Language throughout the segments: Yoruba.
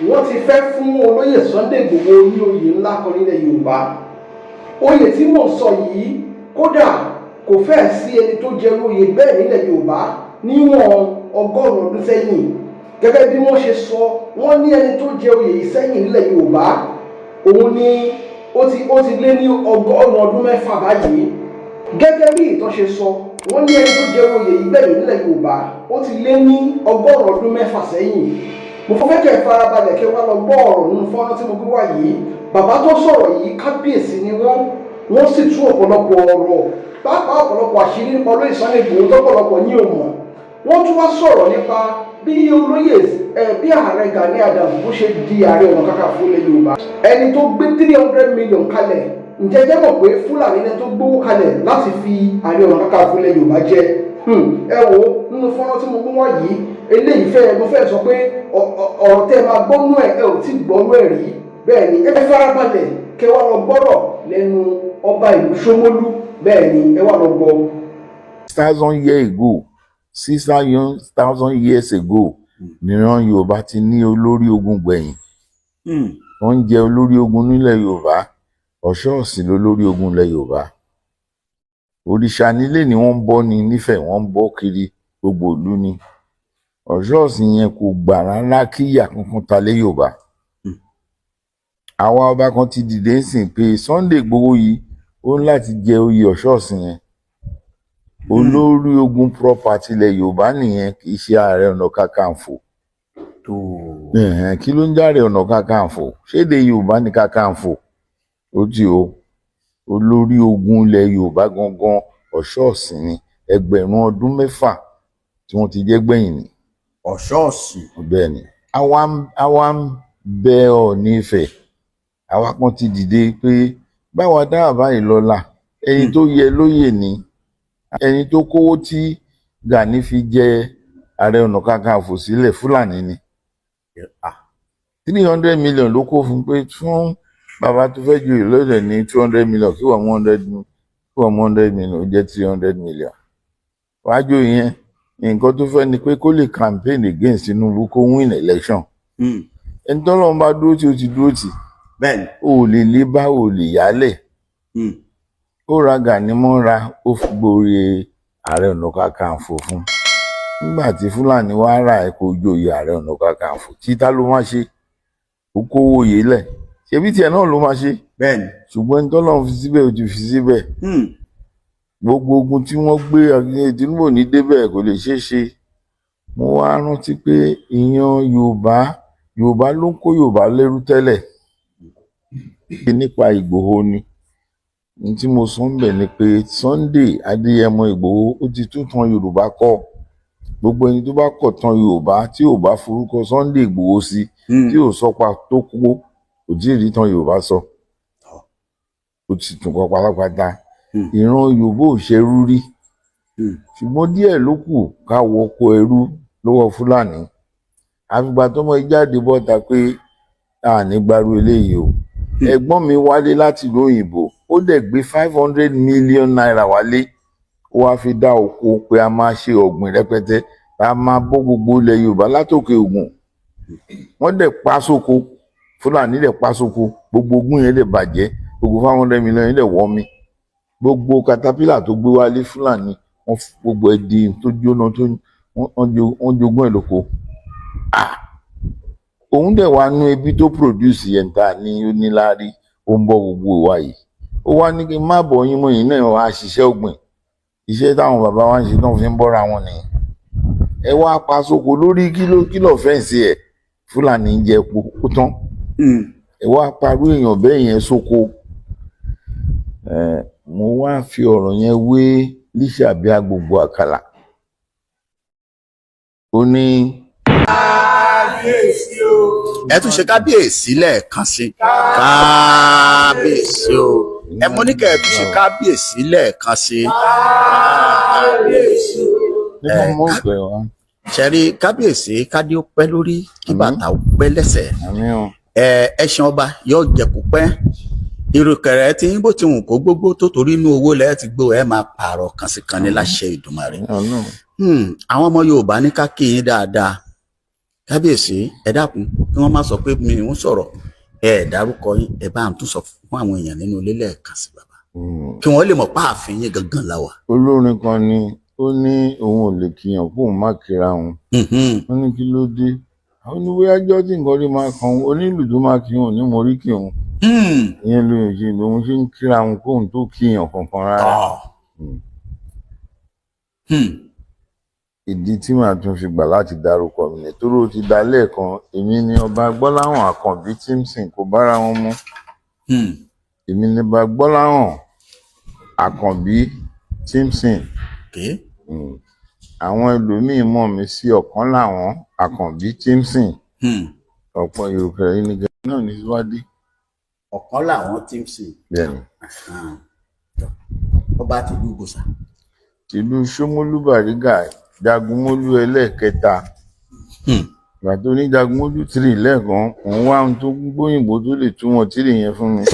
Wọ́n ti fẹ́ fún Olóyè Sunday Igboho ní oyè ńlá kan nílẹ̀ Yorùbá. Oyè tí mò ń sọ yìí, kódà kò fẹ́ẹ̀ sí ẹni tó jẹrú oyè bẹ́ẹ̀ nílẹ̀ Yorùbá níwọ̀n 100 ọdún sẹ́yìn. Gẹ́gẹ́ bí wọ́n ṣe sọ, wọ́n ní ẹni tó jẹ oyè yìí sẹ́yìn nílẹ̀ Yorùbá, òun ni ó ti lé ní 600 ọdún báyìí. Gẹ́gẹ́ bí ìtàn ṣe sọ, wọ́n ní ẹni tó jẹ oyè yìí gbẹ̀yìn nílẹ̀ Yorùbá, ó ti lé ní 600 ọdún sẹ́yìn. Mo fẹ́ kẹ́ ẹ farabalẹ̀ kí wọ́n lọ gbọ́ ọ̀rọ̀ nínú fọ́nrán tí mo gbé wá yìí. Bàbá tó sọ̀rọ̀ yìí, kábíyèsí ni wọ́n. Wọ́n sì tú ọ̀pọ̀lọpọ̀ ọ̀rọ̀, pàápàá ọ̀pọ̀lọpọ̀ àṣírí nípa Olóyè Sunday Igboho tọ́pọ̀lọpọ̀ ní ò mọ̀. Wọ́n tún wá sọ̀rọ̀ nípa bí olóyè ẹ bí Ààrẹ Gani Adams bó ṣe di Ààrẹ Ọ̀nà Kakanfò ilẹ̀ Yorùbá. Ẹni tó gbé 300 million kalẹ̀, ǹjẹ́ jẹ́ mọ̀ pé Fúlàní ẹni tó gbówó kalẹ̀ láti fi Ààrẹ Ọ̀nà Kakanfò ilẹ̀ Yorùbá jẹ? Ẹ wo nínú fọ́nrán tí mo gbé wá yìí, eléyìí fẹ́ mo fẹ́ sọ pé ọ̀rọ̀ tẹ́ ẹ máa gbọ́nú ẹ̀, ẹ ò tí gbọ́nú ẹ̀ rí. Bẹ́ẹ̀ ni, ẹ farabalẹ̀ kẹ́ wá lọ gbọ́rọ̀ lẹ́nu ọba ìlú Ṣómólú. Bẹ́ẹ̀ ni, ẹ wá lọ gbọ́. Thousand years ago, 6,000 years ago, níran Yorùbá ti ní olórí ogun gbẹ̀yìn. Wọ́n ń jẹ olórí ogun nílẹ̀ Yorùbá. Ọ̀ṣọ́ọ̀sìn lolórí ogun ilẹ̀ Yorùbá. Òrìṣà nílé ni wọ́n ń bọ́ ni nífẹ̀ẹ́, wọ́n ń bọ́ kiri gbogbo ìlú ni. Ọ̀ṣọ́ọ̀sìn yẹn kò gbà rárá kí ìyà kankan ta lé Yorùbá. Àwa ọba kan ti dìde ń sìn pé Sunday Igboho yìí, ó ní láti jẹ oyè Ọ̀ṣọ́ọ̀sìn yẹn. Olórí ogun proper tilẹ̀ Yorùbá nìyẹn, kì í ṣe Ààrẹ Ọ̀nà Kakanfò. Kí ló ń járe Ọ̀nà Kakanfò? Ṣéde Yorùbá ní Kakanfò ó ti o. Olórí ogun ilẹ̀ Yorùbá gangan, Ọ̀ṣọ́ọ̀sìn ni. 6,000 ọdún tí wọ́n ti jẹ́ gbẹ̀yìn ni. Ọ̀ṣọ́ọ̀sì. Bẹ́ẹ̀ ni. Àwa ń bẹ Ọọ̀ni Ifẹ̀. Àwa kan ti dìde pé báwa dáhà báyìí lọ́la, ẹni tó yẹ lóyè ni ẹni tó kówó tí Gani fi jẹ Ààrẹ Ọ̀nà Kakanfò sílẹ̀. Fúlàní ni. 300 million ló kó fún pé fún bàbá tó fẹ́ joyè lọ́dẹ̀ ní 200 million, kí wọ́n mú 100 million, ó jẹ́ 300 million. Wájú yẹn, nǹkan tó fẹ́ ni pé kó lè campaign against Tinubu, kó win election. Ẹni tọ́lọ́run bá dúró tí ó ti dúró tì, o ò lè lé bá, o ò lè yálẹ̀. Ó ra Gani mọ́ra, ó fi gborí Ààrẹ Ọ̀nà Kakanfò fún. Nígbà tí Fúlàní wá rà ẹ́ kó joyè Ààrẹ Ọ̀nà Kakanfò, títà ló má ṣe, ó kówó oyè lẹ̀, ṣebí tiẹ̀ náà ló máa ṣe. Ṣùgbọ́n ẹni tọ́lọ́run fi síbẹ̀, ó ti fi síbẹ̀. Gbogbo ogun tí wọ́n gbé Tinubu ò ní débẹ̀, kò lè ṣeé ṣe. Mo wá rántí pé ìyan Yorùbá, Yorùbá ló ń kó Yorùbá lẹ́rú tẹ́lẹ̀. Nípa Ìgbòho ni ní tí mo sọ ń bẹ̀ ni pé Sunday Adéyẹmọ Ìgbòho, ó ti tún tan Yorùbá kọ́. Gbogbo ẹni tó bá kọ̀ tán Yorùbá, tí ò bá forúkọ Sunday Ìgbòho sí, tí ò sọpa tó kú, kò tí ì rí tán Yorùbá sọ, ó ti tún kọ pátápátá. Ìran Yorùbá ò ṣerú rí, ṣùgbọ́n díẹ̀ ló kù ká wọkọ̀ ẹrú lọ́wọ́ Fúlàní. Àfìgbà tọmọ yìí jáde bọ́ta pé a ní gbarú eléyìí o. Ẹ̀gbọ́n mi wálé láti ìlú òyìnbó, ó dẹ̀ gbé ₦500 million wálé, ó wáá fi dá oko pé a máa ṣe ọ̀gbìn rẹpẹtẹ, a máa bọ́ gbogbo ilẹ̀ Yorùbá látòkè Ògùn. Wọ́n dẹ̀ pa sóko, Fúlàní dẹ̀ pa sóko, gbogbo ogún yẹn dẹ̀ bàjẹ́, gbogbo 500 million yẹn dẹ̀ wọ́ mi. Gbogbo katapila tó gbé wálé, Fúlàní wọ́n gbogbo ẹ̀ di tó jóná, tó wọ́n jogún ẹ̀ lóko. Ah, òun dẹ̀ wá nú ebi tó produce yẹn ta ní oníláárí, ó ń bọ́ gbogbo ìwà yìí. Ó wá ní kí n má bọ̀ yín mọ́, yín náà wá ṣiṣẹ́ ọ̀gbìn, iṣẹ́ táwọn bàbá wa ń ṣe tán fi ń bọ́ra wọn nìyẹn. Ẹ wá pa sóko lórí kílò fẹ́ǹsì ẹ̀, Fúlàní ń jẹ epo ó tán. Ẹ wá parú èèyàn bẹ́ẹ̀ yẹn sóko. Ẹ mo wá fi ọ̀rọ̀ yẹn wé Lísàbí Agbòǹgbò Àkàlà. Ó ní. Ẹ tún ṣe kábíyèsí lẹ́ẹ̀kan sí. Kábíyèsí o. Ẹ mo ní kẹ́ ẹ tún ṣe kábíyèsí lẹ́ẹ̀kan sí. Kábíyèsí o. Nípa mọ́ ìpè wá. Ṣẹ̀rí kábíyèsí, kádé ó pẹ́ lórí, kí bàtà ó pẹ́ lẹ́sẹ̀. Àmín o. Ẹ ẹṣin ọba yóò jẹ kó pẹ́. Ìrùkẹ̀rẹ̀ tí bó ti wù kó gbogbo tó, torí inú owó lẹ́ẹ̀ ti gbó, ẹ máa pààrọ̀ kan sí kan ní láṣẹ Ìdùmarè. Ọlọ́run. Àwọn ọmọ Yorùbá ní ká kí yín dáadáa. Kábíyèsí, ẹ dákun, kí wọ́n má sọ pé mi ń sọ̀rọ̀ ẹ dárúkọ yín. Ẹ bá ń tún sọ fún àwọn èèyàn nínú ilé lẹ́ẹ̀kan sí, bàbá, kí wọ́n lè mọ̀ pé ààfin yín gangan la wà. Olórin kan ni ó ní òun ò lè kíyàn kóun má kíra òun. Wọ́n ní kí ló dé? Àwọn ní bóyá jọ́ tí nǹkan rí máa kan òun, onílù tó máa kí òun ní mo rí kí òun. Ìyẹn ló ń ṣe lòun ṣe ń kíra òun kóun tó kíyàn kankan rárá. Tọ́. Ìdí tí màá tún fi gbà láti dárúkọ mi ni torí ó ti dá lẹ́ẹ̀kan. Èmi ni Ọba Gbọ́láhàn Àkànbí Timson, kò bára wọn mu. Èmi ni Ọba Gbọ́láhàn Àkànbí Timson. Àwọn ẹlòmíín mọ̀ mí sí ọ̀kan láwọn Àkànbí Timson. Ọ̀pọ̀ Yorùbá yìí ni gẹ́gẹ́ náà ní síwájú. Ọ̀kan làwọn Timson. Bẹ́ẹ̀ni. Ọba tìlú gbòòsà. Tìlú Ṣómólú Bàrígà, Jagunmólú ẹlẹ́ẹ̀kẹta. Ìgbà tó ní Jagunmólú three lẹ́ẹ̀kan, òun wá ohun tó gbóyìnbó tó lè túmọ̀ three yẹn fún mi.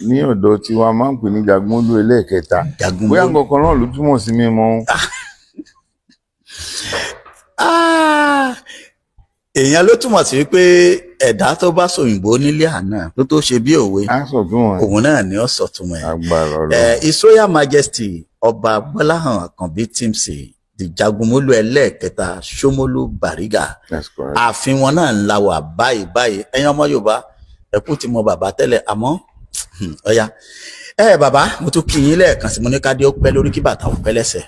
Ní ọ̀dọ̀ tiwa, máa ń pè ní Jagunmólú ẹlẹ́ẹ̀kẹta. Bóyá Jagunmólú. nǹkan kan náà ló túmọ̀ sí mi mọ́. Ah! Èèyàn ló túmọ̀ sí pé ẹ̀dá tó bá sòyìnbó nílé àná tó tó ṣe bí òwe, Á sọ fún wọn. òun náà ni ó sọ túmọ̀ ẹ̀. Agbára Ọlọ́run. His Royal Majesty Ọba Gbọ́láhàn Àkànbí Timson, the Jagunmólú ẹlẹ́ẹ̀kẹta, Ṣómólú Bàrígà. That's correct. Ààfin wọn náà ń la wà báyìí báyìí. Ẹ̀yin ọmọ Yorùbá, ẹkú ti mọ bàbá tẹ́lẹ̀, àmọ́ ọ̀ya ẹ bàbá, mo tún kí yín lẹ́ẹ̀kan sí. Mo ní kádé ó pẹ́ lórí, kí bàtà ó pẹ́ lẹ́sẹ̀.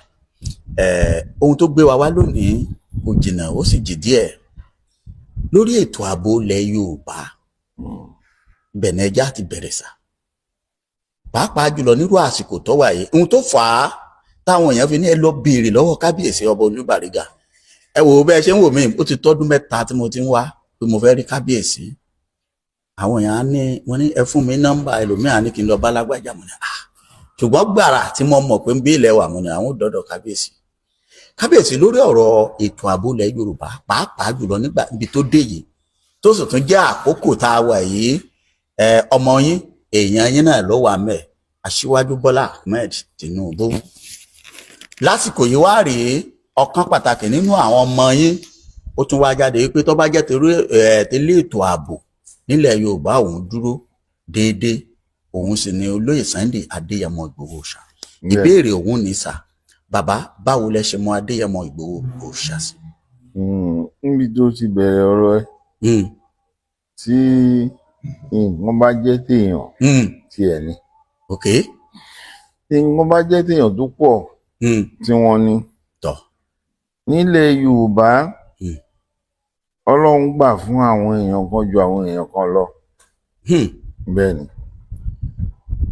Ẹ ohun tó gbé wa wá lónìí kò jìnnà, ó sì jì díẹ̀ lórí ètò ààbò ilẹ̀ Yorùbá. Bẹ̀nẹ̀ ẹja ti bẹ̀rẹ̀ sà, pàápàá jùlọ nírú àsìkò tó wà yìí. Ohun tó fà á táwọn èèyàn fi ní ẹ lọ béèrè lọ́wọ́ kábíyèsí Ọba Olúbàrígà, ẹ wò ó, bẹ́ẹ̀ ṣe ń wò mí, ó ti tọ́dún 3 tí mo ti ń wá pé mo fẹ́ rí kábíyèsí. Àwọn èèyàn á ní, wọ́n ní ẹ fún mi nọ́mbà ẹlòmíà, ní kí n lọ bá lágbájá. Mo ní ah, ṣùgbọ́n gbàrà tí mo mọ̀ pé ń bí ilẹ̀ wà, mo ní àwọn ò dọ́dọ̀ kábíyèsí. Kábíyèsí, lórí ọ̀rọ̀ ètò ààbò ilẹ̀ Yorùbá, pàápàá jùlọ nígbà ibi tó dé yìí, tó sì tún jẹ́ àkókò tá a wà yìí, ẹ ọmọ yín, èèyàn yín náà ló wà mẹ́, Aṣíwájú Bọ́lá Ahmed Tinubu. Lásìkò yìí wá rèé, ọ̀kan pàtàkì nínú àwọn ọmọ yín, ó tún wá jáde wípé tó bá jẹ́ torí ẹ̀ tẹ́lẹ̀ ètò ààbò nílẹ̀ Yorùbá, òun dúró déédéé, òun sì ni olóyè Sunday Adéyẹmọ Ìgbòho Òòṣà. Ìbéèrè òun ní sà, bàbá, báwo lẹ ṣe mọ Adéyẹmọ Ìgbòho Òòṣà sí? Níbi tó ti bẹ̀rẹ̀ ọ̀rọ̀ ẹ, tí nǹkan bá jẹ́ téèyàn, tiẹ̀ ni. Tí nǹkan bá jẹ́ téèyàn tó pọ̀, tí wọ́n ní. Nílẹ̀ Yorùbá, Ọlọ́run gbà fún àwọn èèyàn kan ju àwọn èèyàn kan lọ. Bẹ́ẹ̀ ni,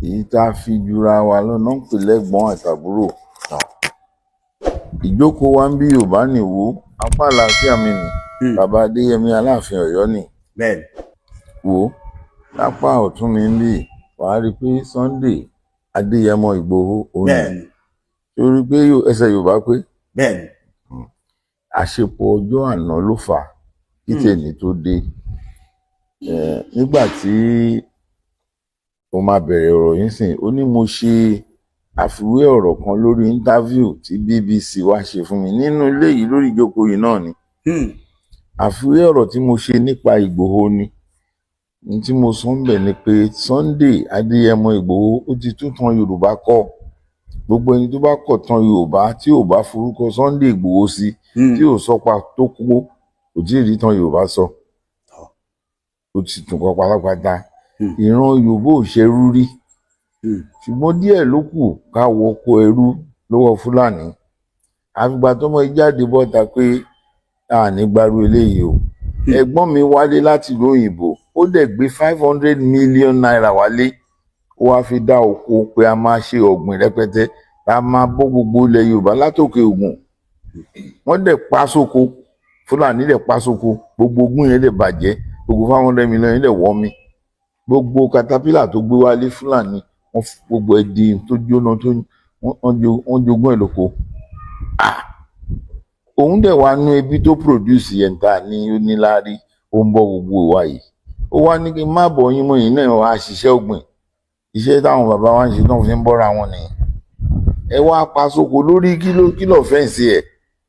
èyí tá a fi jura wa lọ́nà ń pè lẹ́gbọ́n àtàbúrò. Ìjókòó wa ń bí Yorùbá nìwó, apá àlàáfíà mi nì. Bàbá Adéyẹmí, Aláàfin Ọ̀yọ́ nì. Wò ó, lápá ọ̀tún mi ń bì, wàá rí i pé Sunday Adéyẹmọ Ìgbòho òun ni. Torí pé ẹsẹ̀ Yorùbá pé àṣepọ̀ ọjọ́ àná ló fà á kí tèmi tó dé. Nígbà tí mo máa bẹ̀rẹ̀ ọ̀rọ̀ yìí sìn, ó ní mo ṣe àfiwé ọ̀rọ̀ kan lórí interview tí BBC wá ṣe fún mi nínú ilé yìí, lórí ìjókòó yìí náà ni. Àfiwé ọ̀rọ̀ tí mo ṣe nípa Ìgbòho ni ní tí mo sọ ń bẹ̀ ni pé Sunday Adéyẹmọ Ìgbòho, ó ti tún tan Yorùbá kọ́. Gbogbo ẹni tó bá kọ̀ tan Yorùbá, tí ò bá forúkọ Sunday Ìgbòho sí, tí ò sọpa tó kú, kò tí ì rí tan Yorùbá sọ. Ó ti tún kọ pátápátá. Ìran Yorùbá ò ṣerú rí, ṣùgbọ́n díẹ̀ ló kù ká wọ oko ẹrú lọ́wọ́ Fúlàní, àfìgbà tọmọ yìí jáde bọ́ta pé a ní gbaru eléyìí o. Ẹ̀gbọ́n mi wálé láti ìlú òyìnbó, ó dẹ̀ gbé ₦500 million wálé, ó wáá fi dá oko pé a máa ṣe ọ̀gbìn rẹpẹtẹ, a máa bọ́ gbogbo ilẹ̀ Yorùbá látòkè Ògùn. Wọ́n dẹ̀ pa sóko, Fúlàní dẹ̀ pa sóko, gbogbo ogún yẹn dẹ̀ bàjẹ́, gbogbo 500 million yẹn dẹ̀ wọ́ mi. Gbogbo katapila tó gbé wálé, Fúlàní wọ́n gbogbo ẹ̀ di tó jóná, tó wọ́n jogún ẹ̀ lóko. Ah, òun dẹ̀ wá nú ebi tó produce yẹn ta ní oníláárí, ó ń bọ́ gbogbo ìwà yìí. Ó wá ní kí n má bọ̀ yín mọ́, yín náà wá ṣiṣẹ́ ọ̀gbìn, iṣẹ́ táwọn bàbá wa ń ṣe tán fi ń bọ́ra wọn nìyẹn. Ẹ wá pa sóko lórí kílò kílò fence ẹ̀,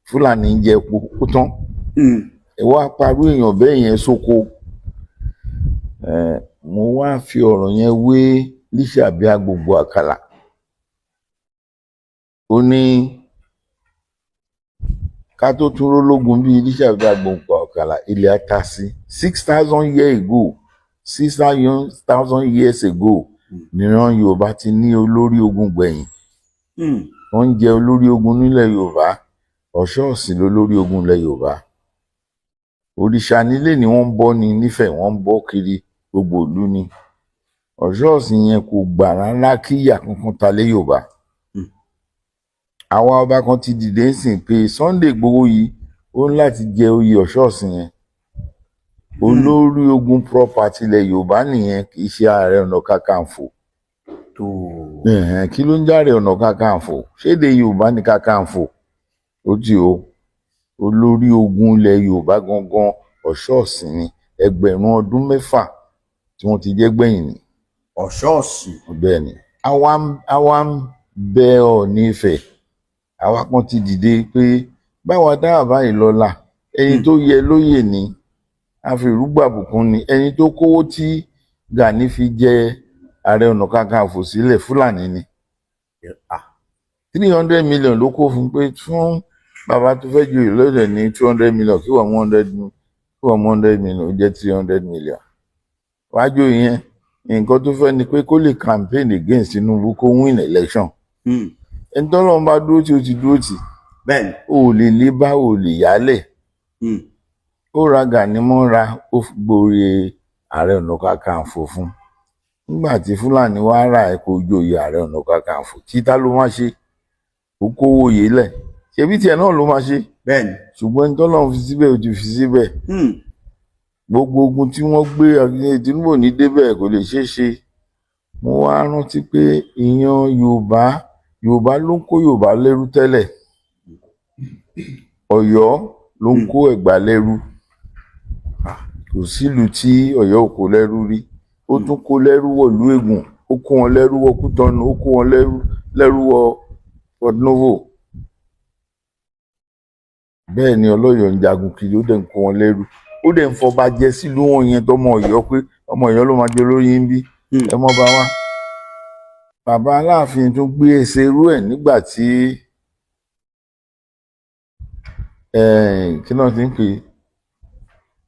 Fúlàní ń jẹ epo, ó tán. Ẹ wá parú èèyàn bẹ́ẹ̀ yẹn sóko. Mo wá fi ọ̀rọ̀ yẹn wé Lísàbí Agbogbo Àkàlà. Ó ní ká tó tún rólógun bíi Lísàbí Agbogbo Àkàlà, ilẹ̀ á ta sí. 6,000 years ago, 6,000 years ago, níran Yorùbá ti ní olórí ogun gbẹ̀yìn. Wọ́n ń jẹ olórí ogun nílẹ̀ Yorùbá. Ọ̀ṣọ́ọ̀sì lolórí ogun ilẹ̀ Yorùbá. Òrìṣà nílé ni wọ́n ń bọ́ ni nífẹ̀ẹ́, wọ́n ń bọ́ kiri gbogbo ìlú ni. Ọ̀ṣọ́ọ̀sì yẹn kò gbà rárá kí ìyà kankan ta lé Yorùbá. Àwa ọba kan ti dìde ń sìn pé Sunday Igboho yìí, ó ní láti jẹ oyè Ọ̀ṣọ́ọ̀sì yẹn. Olórí ogun proper tilẹ̀ Yorùbá nìyẹn, kì í ṣe Ààrẹ Ọ̀nà Kakanfò. Tó. Ẹ̀hẹ̀n, kí ló ń járe Ọ̀nà Kakanfò? Ṣéde Yorùbá ní Kakanfò? Ó ti o, olórí ogun ilẹ̀ Yorùbá gangan Ọ̀ṣọ́ọ̀sì ni. 6,000 ọdún tí wọ́n ti jẹ́ gbẹ̀yìn ni. Ọ̀ṣọ́ọ̀sì. Bẹ́ẹ̀ ni. Àwa ń bẹ Ọọ̀ni Ifẹ̀. Àwa kan ti dìde pé báwa dáhà báyìí lọ́la, ẹni tó yẹ lóyè ni àfìrúgbàbùkún ni. Ẹni tó kówó tí Gani fi jẹ Ààrẹ Ọ̀nà Kakanfò sílẹ̀, Fúlàní ni. 300 million ló kó fún pé fún bàbá tó fẹ́ joyè lọ́dẹ̀ ní 200 million, kí wọ́n 100 million, ó jẹ́ 300 million. Wájú yẹn, nǹkan tó fẹ́ ni pé kó lè campaign against Tinubu, kó win election. Ẹni tọ́lọ́run bá dúró tí ó ti dúró tì, o ò lè lé bá, o ò lè yálẹ̀. Ó ra Gani mọ́ra, ó gborí Ààrẹ Ọ̀nà Kakanfò fún. Nígbà tí Fúlàní wá rà ẹ́ kó joyè Ààrẹ Ọ̀nà Kakanfò, títà ló má ṣe, ó kówó yé lẹ̀, ṣebí tiẹ̀ náà ló máa ṣe. Ṣùgbọ́n ẹni tọ́lọ́run fi síbẹ̀, ó ti fi síbẹ̀. Gbogbo ogun tí wọ́n gbé Tinubu ò ní débẹ̀, kò lè ṣeé ṣe. Mo wá rántí pé ìyan Yorùbá, Yorùbá ló ń kó Yorùbá lẹ́rú tẹ́lẹ̀. Ọ̀yọ́ ló ń kó Ẹ̀gbá lẹ́rú. Kò sílùú tí Ọ̀yọ́ ò kó lẹ́rú rí. Ó tún kó lẹ́rú wọ̀lú Ègùn, ó kó wọn lẹ́rú wọ Kútọ́nù, ó kó wọn lẹ́rú wọ Port Novo. Bẹ́ẹ̀ ni Ọlọ́yọ̀ ń jagun kiri, ó dẹ̀ ń kó wọn lẹ́rú, ó dẹ̀ ń fọba jẹ sílùú wọn yẹn, tọmọ Ọ̀yọ́ pé ọmọ Ọ̀yọ́ ló máa jẹ olórí ń bí. Ẹ mọ́ bá wá bàbá Aláàfin tún gbé ẹsẹ̀ irú ẹ̀ nígbà tí kí náà ti ń pè é,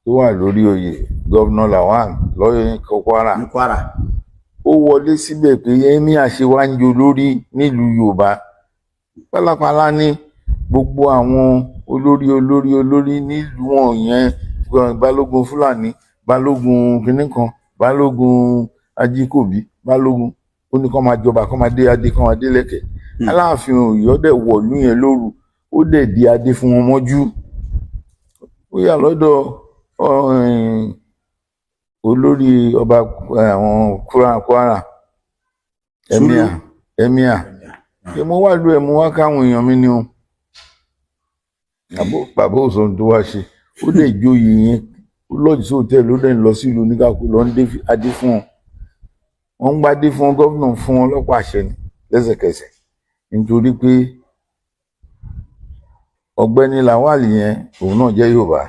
tó wà lórí oyè, Governor Lawan lọ́yọ̀ Kwara. Ní Kwara. Ó wọlé síbẹ̀ pé emir ṣe wá ń jẹ olórí nílùú Yorùbá pálapàla ní gbogbo àwọn olórí olórí olórí nílùú wọn yẹn, balógun Fúlàní, balógun kinní kan, balógun Ajíkòbí, balógun. Ó ní kó máa jọba, kó máa dé adé, kó máa dé lẹ̀kẹ̀. Aláàfin Ọ̀yọ́ dẹ̀ wọ̀lú yẹn lóru, ó dẹ̀ di adé fún wọn mọ́jú. Ó yà lọ́dọ̀ olórí ọba àwọn Kwara, emir, emir pé mo wá lu ẹ̀, mo wá káwọn èèyàn mi ni o. Bàbá òsàn tó wá ṣe, ó dẹ̀ joyè yẹn, ó lọ́ọ̀jì sí hòtẹ́ẹ̀lì, ó dẹ̀ ń lọ sílùú oníkàkú lọ ń dé adé fún wọn. Wọ́n ń gbadé fún wọn, gómìnà fún wọn lọ́pọ̀ àṣẹ ni lẹ́sẹ̀kẹsẹ̀, nítorí pé ọ̀gbẹ́ni Lawal yẹn, òun náà jẹ́ Yorùbá.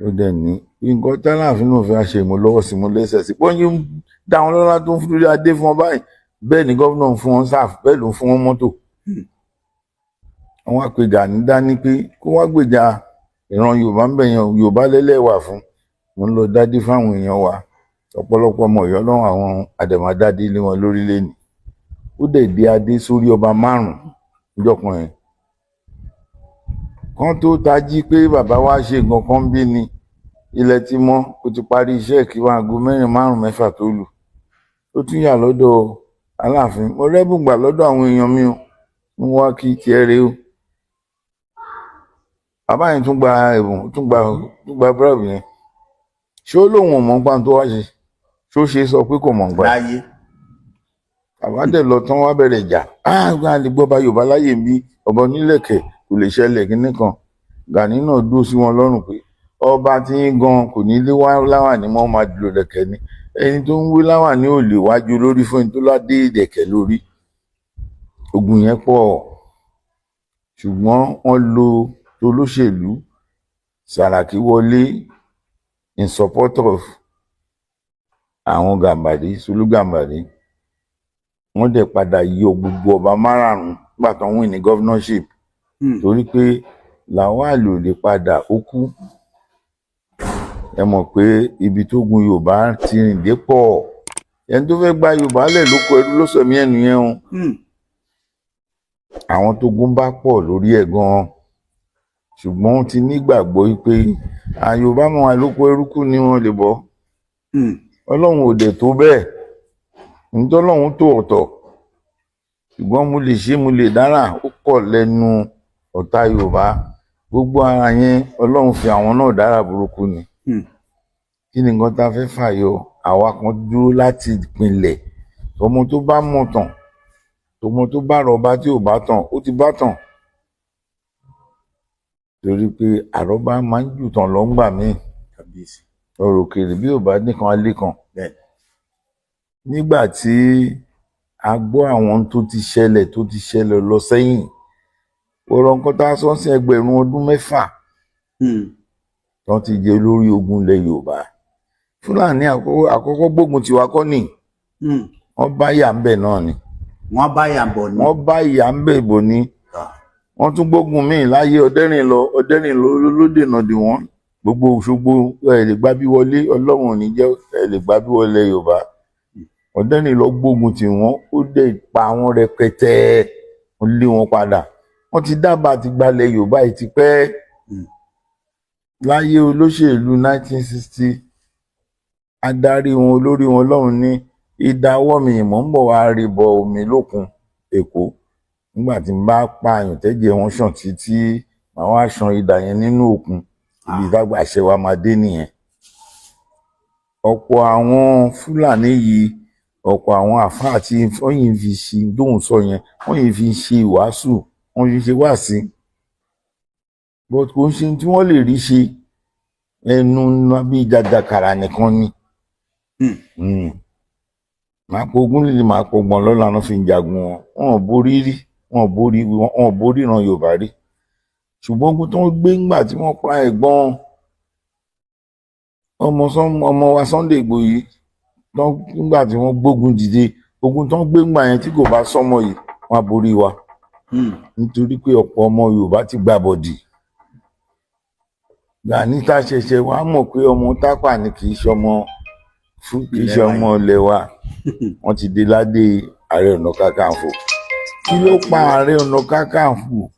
Ó dẹ̀ ní nǹkan tálàfin náà fẹ́ ṣe, mo lọ́wọ́ sí, mo lẹ́sẹ̀ sí. Pọ́n yín dá wọn lọ́lá tó ń fún lórí adé fún wọn báyìí, bẹ́ẹ̀ ni gómìnà ń fún wọn sáf, bẹ́ẹ̀ ló ń fún wọn mọ́tò. Àwọn àpè Gani dání pé kó wá gbèjà ìran Yorùbá ń bẹ̀yàn. Yorùbá lẹ́lẹ́wà fún mo ń lọ dádé fáwọn èèyàn wa. Ọ̀pọ̀lọpọ̀ ọmọ Ọ̀yọ́ lọ́wọ́ àwọn àdèmàdádé lé wọn lórílẹ̀ ní. Ó dẹ̀ dé adé sórí ọba márùn-ún níjọ́ kan yẹn kan tó tají pé bàbá wa ṣe nǹkan kan bí ni ilẹ̀ ti mọ́, ó ti parí iṣẹ́ kí wọn aago 4, 5, 6 tó lù. Ó tún yà lọ́dọ̀ Aláàfin, mo rẹ́bùn gbà lọ́dọ̀ àwọn èèyàn mi o, mo wá kí tiẹ̀ rèé o. Bàbá yẹn tún gba ẹ̀bùn, tún gba búrẹ́dì yẹn. Ṣé ó lóun ò mọ̀ nípa tó wá ṣe? Ṣó ṣe sọ pé kò mọ̀ nípa ẹ̀? Láyé. Bàbá dẹ̀ lọ tán, wá bẹ̀rẹ̀ ìjà. Gba lè gbọ́ bá Yorùbá láyè ń bí ọba onílẹ̀kẹ̀, kò lè ṣẹlẹ̀ kínní kan. Gani náà dúró sí wọn lọ́rùn pé ọba tí ń gan kò ní lé wá láwàní mọ́, máa lò lẹ̀kẹ̀ ni. Ẹni tó ń wé láwàní ò lè wájú lórí fún ẹni tó ládé ìlẹ̀kẹ̀ lórí. Ogun yẹn pọ̀, ṣùgbọ́n wọ́n lo tolóṣèlú. Sàràkí wọlé in support of àwọn Gàmbàrí, Sùlù Gàmbàrí. Wọ́n dẹ̀ padà yọ gbogbo ọba márààrún nígbà tó ń win ní governorship, torí pé Lawal ò lè padà, ó kú. Ẹ mọ̀ pé ibi tó gun Yorùbá ti rìn dé pọ̀. Ẹni tó fẹ́ gba Yorùbá lẹ̀ lóko ẹrú ló sọ̀mí ẹnu yẹn o. Àwọn tó gun bá pọ̀ lórí ẹ̀ gan-an, ṣùgbọ́n wọ́n ti nígbàgbọ́ pé Yorùbá mọ̀ wá lóko ẹrú kú ni wọ́n lè bọ́. Ọlọ́run ò dẹ̀ tó bẹ́ẹ̀, nítorí Ọlọ́run tó ọ̀tọ̀, ṣùgbọ́n mo lè ṣe, mo lè dára. Ó pọ̀ lẹ́nu ọ̀tá Yorùbá gbogbo ara yẹn. Ọlọ́run fi àwọn náà dára burúkú ni. Kí ni nǹkan tá a fẹ́ fàyọ? Àwa kan dúró láti ìpìlẹ̀. Ọmọ tó bá mọ̀ tàn, ọmọ tó bá rọba tí ò bá tàn, ó ti bá tàn, torí pé àrọ́bá máa ń jù tàn lọ́ngbà míì. Kábíyèsí. Ọ̀rọ̀ òkèèrè bí ò bá nìkan alẹ́ kan. Nígbà tí a gbọ́ àwọn tó ti ṣẹlẹ̀ lọ sẹ́yìn, ọ̀rọ̀ nǹkan tá a sọ sí 6,000 ọdún tó ti jẹ lórí ogun ilẹ̀ Yorùbá. Fúlàní àkọ́kọ́ gbógun tiwa kọ́ ni. Wọ́n bá yà ń bẹ̀ náà ni. Wọ́n bá yà bọ̀ ni. Wọ́n bá ìyà ń bẹ̀ bò ní. Wọ́n tún gbógun míì láyé Ọ̀dẹ́rìnlọ. Ọ̀dẹ́rìnlọ ló dènà dè wọ́n. Gbogbo Òṣogbo, ẹ lè gbá bí wọlé. Ọlọ́run ò ní jẹ́ ẹ lè gbá bí wọlé Yorùbá. Ọ̀dẹ́rìnlọ gbógun tì wọ́n, ó dẹ̀ pa wọ́n rẹpẹtẹ, wọ́n lé wọn padà. Wọ́n ti dábàá ti gbalẹ̀ Yorùbá yìí ti pẹ́. Láyé olóṣèlú 1960, adarí wọn, olórí wọn lọ́hùn ní ìdáwọ́ mi mò ń bọ̀ wá rí bọ omi lókun Èkó. Nígbà tí n bá pààyàn tẹ́jẹ̀ wọn ṣàn títí, màá wá ṣan idà yẹn nínú òkun. Ibi ìdágbà àṣẹ wa máa dé nìyẹn. Ọ̀pọ̀ àwọn Fúlàní yìí, ọ̀pọ̀ àwọn àfáà tí wọ́n yìí fi ṣe tóun sọ yẹn, wọ́n yìí fi ṣe ìwàásù, wọ́n fi ṣe wáàsí, but kò ń ṣe tí wọ́n lè rí ṣe. Ẹnu bí jàjàkàrà nìkan ni. Màá pọ̀ ogún líle, màá pọ̀ gbọ̀n lọ́la náà fi ń jagun wọn. Wọn ò borí rí, wọn ò borí, wọn ò borí ìran Yorùbá rí. Ṣùgbọ́n ogun tó ń gbé ńgbà tí wọ́n pa ẹ̀gbọ́n ọmọ wa Sunday Igboho yìí, nígbà tí wọ́n gbógun dìde, ogun tó ń gbé ńgbà yẹn, tí kò bá sọ́mọ yìí, wọ́n á borí wa, nítorí pé ọ̀pọ̀ ọmọ Yorùbá ti gbà bọ̀dì. Gani tá a ṣẹ̀ṣẹ̀ wàá mọ̀ pé ọmọ Tápà ni, kì í ṣe ọmọ fún, kì í ṣe ọmọ ilẹ̀ wa. Wọ́n ti dé ládé Ààrẹ Ọ̀nà Kakanfò. Kí ló pa Ààrẹ Ọ̀nà Kakanfò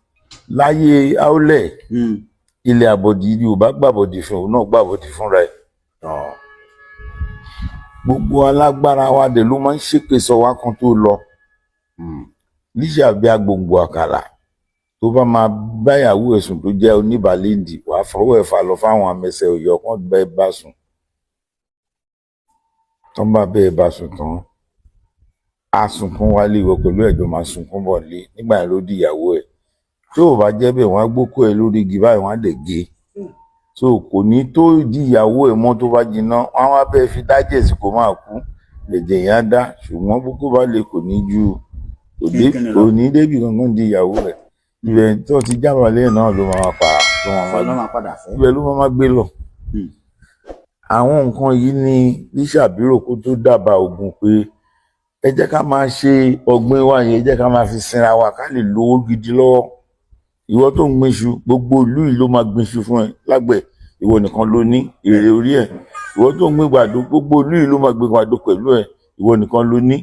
láyé Aólẹ̀? Ilẹ̀ àbọ̀dì Yorùbá gbàbọ̀dì fún òun náà, gbàbọ̀dì fúnra ẹ̀. Gbogbo alágbára wa dẹ̀ ló máa ń ṣépè sọ wá kan tó lọ. Lísàbí agbòǹgbò àkàlà tó bá máa báyàwó ẹ̀sùn tó jẹ́ oníbàálẹ̀ǹdì, wàá fọwọ́ ẹ̀ fà lọ fáwọn amẹsẹ̀ òyọ̀ kan bẹ́ẹ̀ bá sùn tán, bá bẹ́ẹ̀ bá sùn tán, á sunkún wálé. Ìwọ pẹ̀lú ẹ̀jọ̀ máa sunkún bọ̀ lé. Nígbà yẹn ló di ìyàwó ẹ̀. Tó o bá jẹ́ bẹ́ẹ̀, wọ́n á gbókó ẹ lórí igi báyìí, wọ́n á dẹ̀ gé. So kò ní tó di ìyàwó ẹ̀ mọ́. Tó bá jiná, wọ́n á wá bẹ́ẹ̀ fi dájẹ̀ sí kó máa kú, ẹ̀jẹ̀ yẹn á dá. Ṣùgbọ́n bókó bá lè kò ní ju Kínkínní lọ. Kò ní débì kankan di ìyàwó ẹ̀. Ibẹ̀ tó ti jábàálẹ̀ náà ló máa pa, ló máa Fọlọ́ máa padà fẹ́. Ibẹ̀ ló máa gbé lọ. Àwọn nǹkan yìí ni Lísàbírò kó tó dábàá ogun pé ẹ jẹ́ ká máa ṣe ọ̀gbìn wa yẹn, ẹ jẹ́ ká máa fi sinra wa, ká lè lówó gidi lọ́wọ́. Ìwọ tó ń gbin iṣu, gbogbo ìlú yìí ló máa gbin iṣu fún ẹ lágbẹ̀, ìwọ nìkan ló ní èrè orí ẹ̀. Ìwọ tó ń gbin gbàdo, gbogbo ìlú yìí ló máa gbin gbàdo pẹ̀lú ẹ, ìwọ nìkan ló ní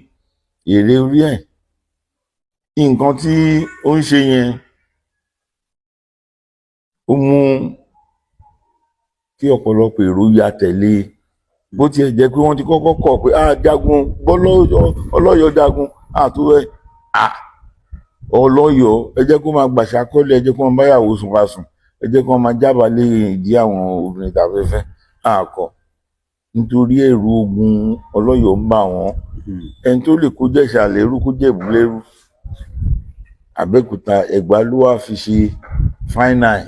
èrè orí ẹ̀. Nǹkan tí ó ń ṣe yẹn, ó mú kí ọ̀pọ̀lọpọ̀ èrò ya tẹ̀lé e. Bó tiẹ̀ jẹ́ pé wọ́n ti kọ́kọ́ kọ̀ pé ah, jagun bọ́lọ́ ọlọ́yọ̀, jagun àtúwẹ̀ ah ọlọ́yọ̀, ẹ jẹ́ kó máa gbàṣà kọ́lé, ẹ jẹ́ kó máa báyàwó sùn wá sùn, ẹ jẹ́ kó máa jábàálẹ̀ ìdí àwọn obìnrin tàfẹ́fẹ́ àkọ́, nítorí ẹ̀rù ogun ọlọ́yọ̀ ń bà wọ́n. Ẹni tó lè kó Jẹ̀ṣà lẹ́rú, kó Jẹ̀bú lẹ́rú, Abẹ́òkúta, Ẹ̀gbá ló wá fi ṣe final.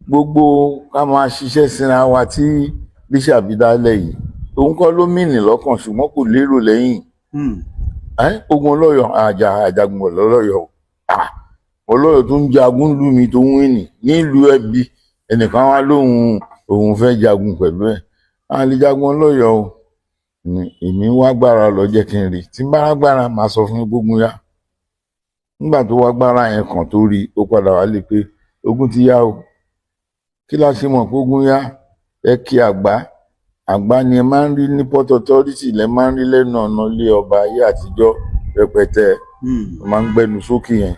Gbogbo ká máa ṣiṣẹ́ síra wa tí Lísàbí dálẹ̀ yìí, òun kọ́ ló mìnì lọ́kàn, ṣùgbọ́n kò lérò lẹ́yìn. Ẹ́, ogun ọlọ́yọ̀, àjà àjàgùn ọlọ́yọ̀, ah, Ọlọ́yọ̀ tó ń jagun lù mí tó ń wíìnì nílùú ẹbí, ẹnìkan wá lóhun òun fẹ́ jagun pẹ̀lú ẹ̀. A lè jagun ọlọ́yọ̀ o. Èmi wá gbára lọ, jẹ́ kí n rí tí n bá gbára, máa sọ fún gbógun yá. Nígbà tó wá gbára yẹn kàn tó rí, ó padà wá lè pé ogun ti yá o. Kí la ṣe mọ̀ pé ogun yá? Ẹ kí àgbá àgbá ni ẹ máa ń rí ní Port Authority, lẹ máa ń rí lẹ́nu ọ̀nà ilé ọba ayé àtijọ́ rẹpẹtẹ. Ó máa ń gbẹnu sókè yẹn,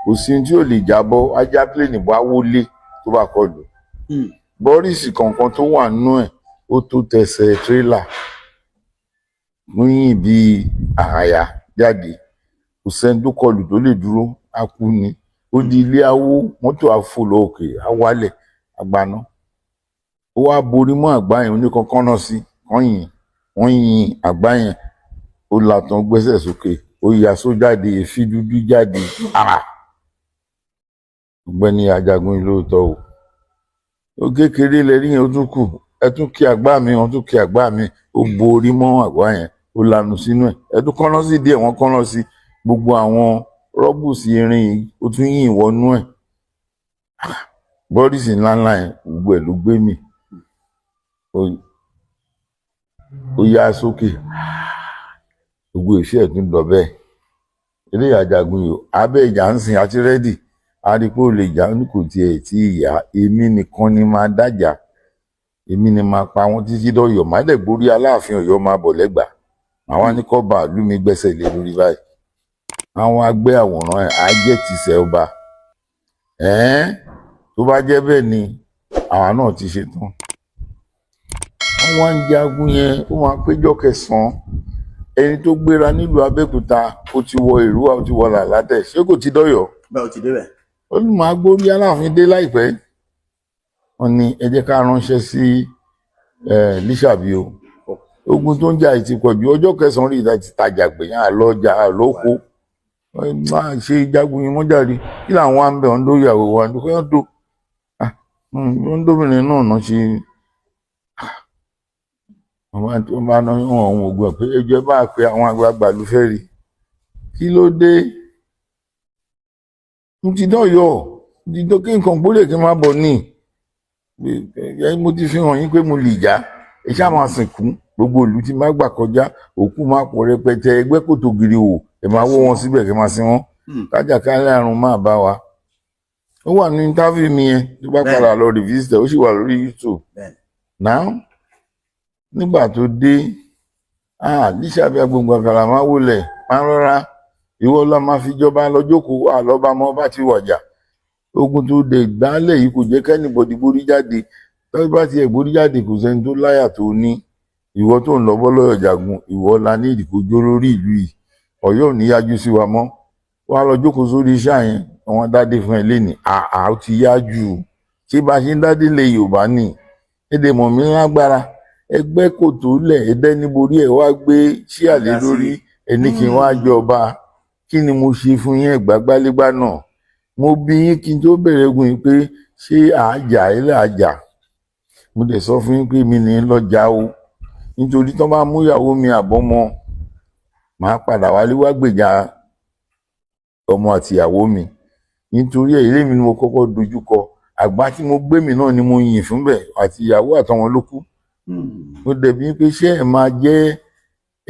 kò sí tí ò lè jábọ́, ajá plane bá wọlé tó bá kọlù. Bọ́ríìsì kọ̀ọ̀kan tó wà nínú ẹ̀, ó tó tẹsẹ̀ tírélà yín bíi àyà jáde. Kò sẹ́ni tó kọlù tó lè dúró, á kú ni. Ó di ilé awó, mọ́tò àfò lọ òkè, á wálẹ̀, àgbàná. Ó wá borí mọ́ àgbá yẹn, oníkankan náà sí wọ́n yìn, wọ́n yin àgbá yẹn. Ó làtàn, gbẹ́sẹ̀ sókè, ó ya sójáde, èéfín dúdú jáde. Ah, ọ̀gbẹ́ni Ajagun yìí lóòótọ́ o. Ó kékeré lẹ́rí yẹn, ó tún kù, ẹ tún kí àgbá mi. Wọ́n tún kí àgbá mi, ó borí mọ́ àgbá yẹn, ó lanu sínú ẹ̀. Ẹ tún kọ́nà sí díẹ̀, wọ́n kọ́nà sí gbogbo àwọn rọ́bùsì irin yìí, ó tún yìn wọnú ẹ̀. Bọ́rísì ńláńlá yẹn, gbogbo ẹ̀ ló gbé mì. Ó yá sókè, gbogbo ìṣe ẹ̀ tún lọ bẹ́ẹ̀. Eléyìí Ajagun yìí, abẹ́ ìjà ń sìn àti ready. A rí i pé ó lè jà, ó ní kò tiẹ̀ tí ì yá. Èmi nìkan ni máa dájà, èmi ni máa pa wọ́n títí dọ́yọ̀, má dẹ̀ gbórí Aláàfin Ọ̀yọ́ máa bọ̀ lẹ́gbàá. Àwọn ní kọ́ bàálù mi gbẹ́sẹ̀ lé lórí báyìí, àwọn agbé àwòrán ẹ̀ á jẹ́ tìṣẹ́ ọba. Ẹ̀ẹ́n, tó bá jẹ́ bẹ́ẹ̀ ni àwa náà ti ṣe tán. Wọ́n wá ń jagun yẹn, ó máa péjọ kẹsàn-án. Ẹni tó gbéra nílùú Abẹ́òkúta, ó ti wọ Èrúwà, ó ti wọ Làlátẹ̀, ṣé kò ti dọ́yọ̀? Bẹ́ẹ̀, ó ti débẹ̀. Ó ní màá gbórí Aláàfin dé láìpẹ́. Wọ́n ní ẹ jẹ́ ká ránṣẹ́ sí Lísàbí o, ogun tó ń jà yìí ti pọ̀ ju. Ọjọ́ kẹsàn-án rí ìta ti tajà gbẹ̀yàn, àlọ́jà àlọ́kọ máa ṣe jagun yìí mọ́jàre. Kí làwọn wá ń bẹ̀? Wọ́n lórí ìyàwó wa ní kó tó wọ́n dóbìnrin náà náà ṣe. Wọ́n bá ná wọn àwọn ògùn ẹ̀ pé ẹjọ́ bá pe àwọn àgbààgbà ló fẹ́ rí. Kí ló dé? Mo ti dọ́yọ̀, mo ti dọ́ kí nǹkan gbólé kí n má bọ̀ ní. Mo ti fi hàn yín pé mo lè jà. Ẹ ṣáà máa sìnkú gbogbo ìlú tí má gbà kọjá, òkú máa pọ̀ rẹpẹtẹ. Ẹgbẹ́ kòtò gírí wò, ẹ máa wó wọn síbẹ̀ kí ẹ máa sin wọn. Kájàkálẹ̀ àrùn máa bá wa. Ó wà ní interview mi yẹn, tó bá padà lọ revisit, ó sì wà lórí YouTube. Now, nígbà tó dé, ah, Lísàbí Agbóǹgbò Àkàlà, máa wọlé, máa rọra. Ìwọ lọ máa fi jọba lọ jókòó, àlọba mọ bá ti wàjà. Ogun tó dé gbálẹ̀ yìí kò jẹ́ kí anybody gbórí jáde. Tó bá tiẹ̀ gbórí jáde, kò sẹ́ni tó láyà tó ní ìwọ tó ń lọ bọ́ lọ́yọ̀ jagun. Ìwọ la ní ìdìkójó lórí ìlú yìí. Ọ̀yọ́ ò ní yájú sí wa mọ́. Wàá lọ jókòó sórí iṣẹ́ yẹn, àwọn dádé fún ẹ lénìí. Àá, ó ti yá jù. Ṣé bá a ṣe ń dádé lé Yorùbá nì èdè mọ̀ mí lágbára? Ẹgbẹ́ kò tó lẹ̀ ẹdẹ́ níborí ẹ̀ wá gbé síàlé lórí ẹni kí n wá jọba. Kí ni mo ṣe fún yín? Ẹ̀gbá gbálégbá náà mo bí yín kí n tó bẹ̀rẹ̀ ogun yìí pé ṣé àájà ilé àjà. Mo dẹ̀ sọ fún yín pé mi ní lọ́jà o, nítorí tó bá mú ìyàwó mi àbọ́mọ, màá padà wálé wá gbèjà ọmọ àti ìyàwó mi. Nítorí ẹ̀, ilé mi ni mo kọ́kọ́ dojú kọ. Àgbá tí mo gbé mi náà ni mo yìn fún bẹ̀, àti ìyàwó àtọwọn ló kú. Mo dẹ̀ bí pé ṣé ẹ̀ máa jẹ́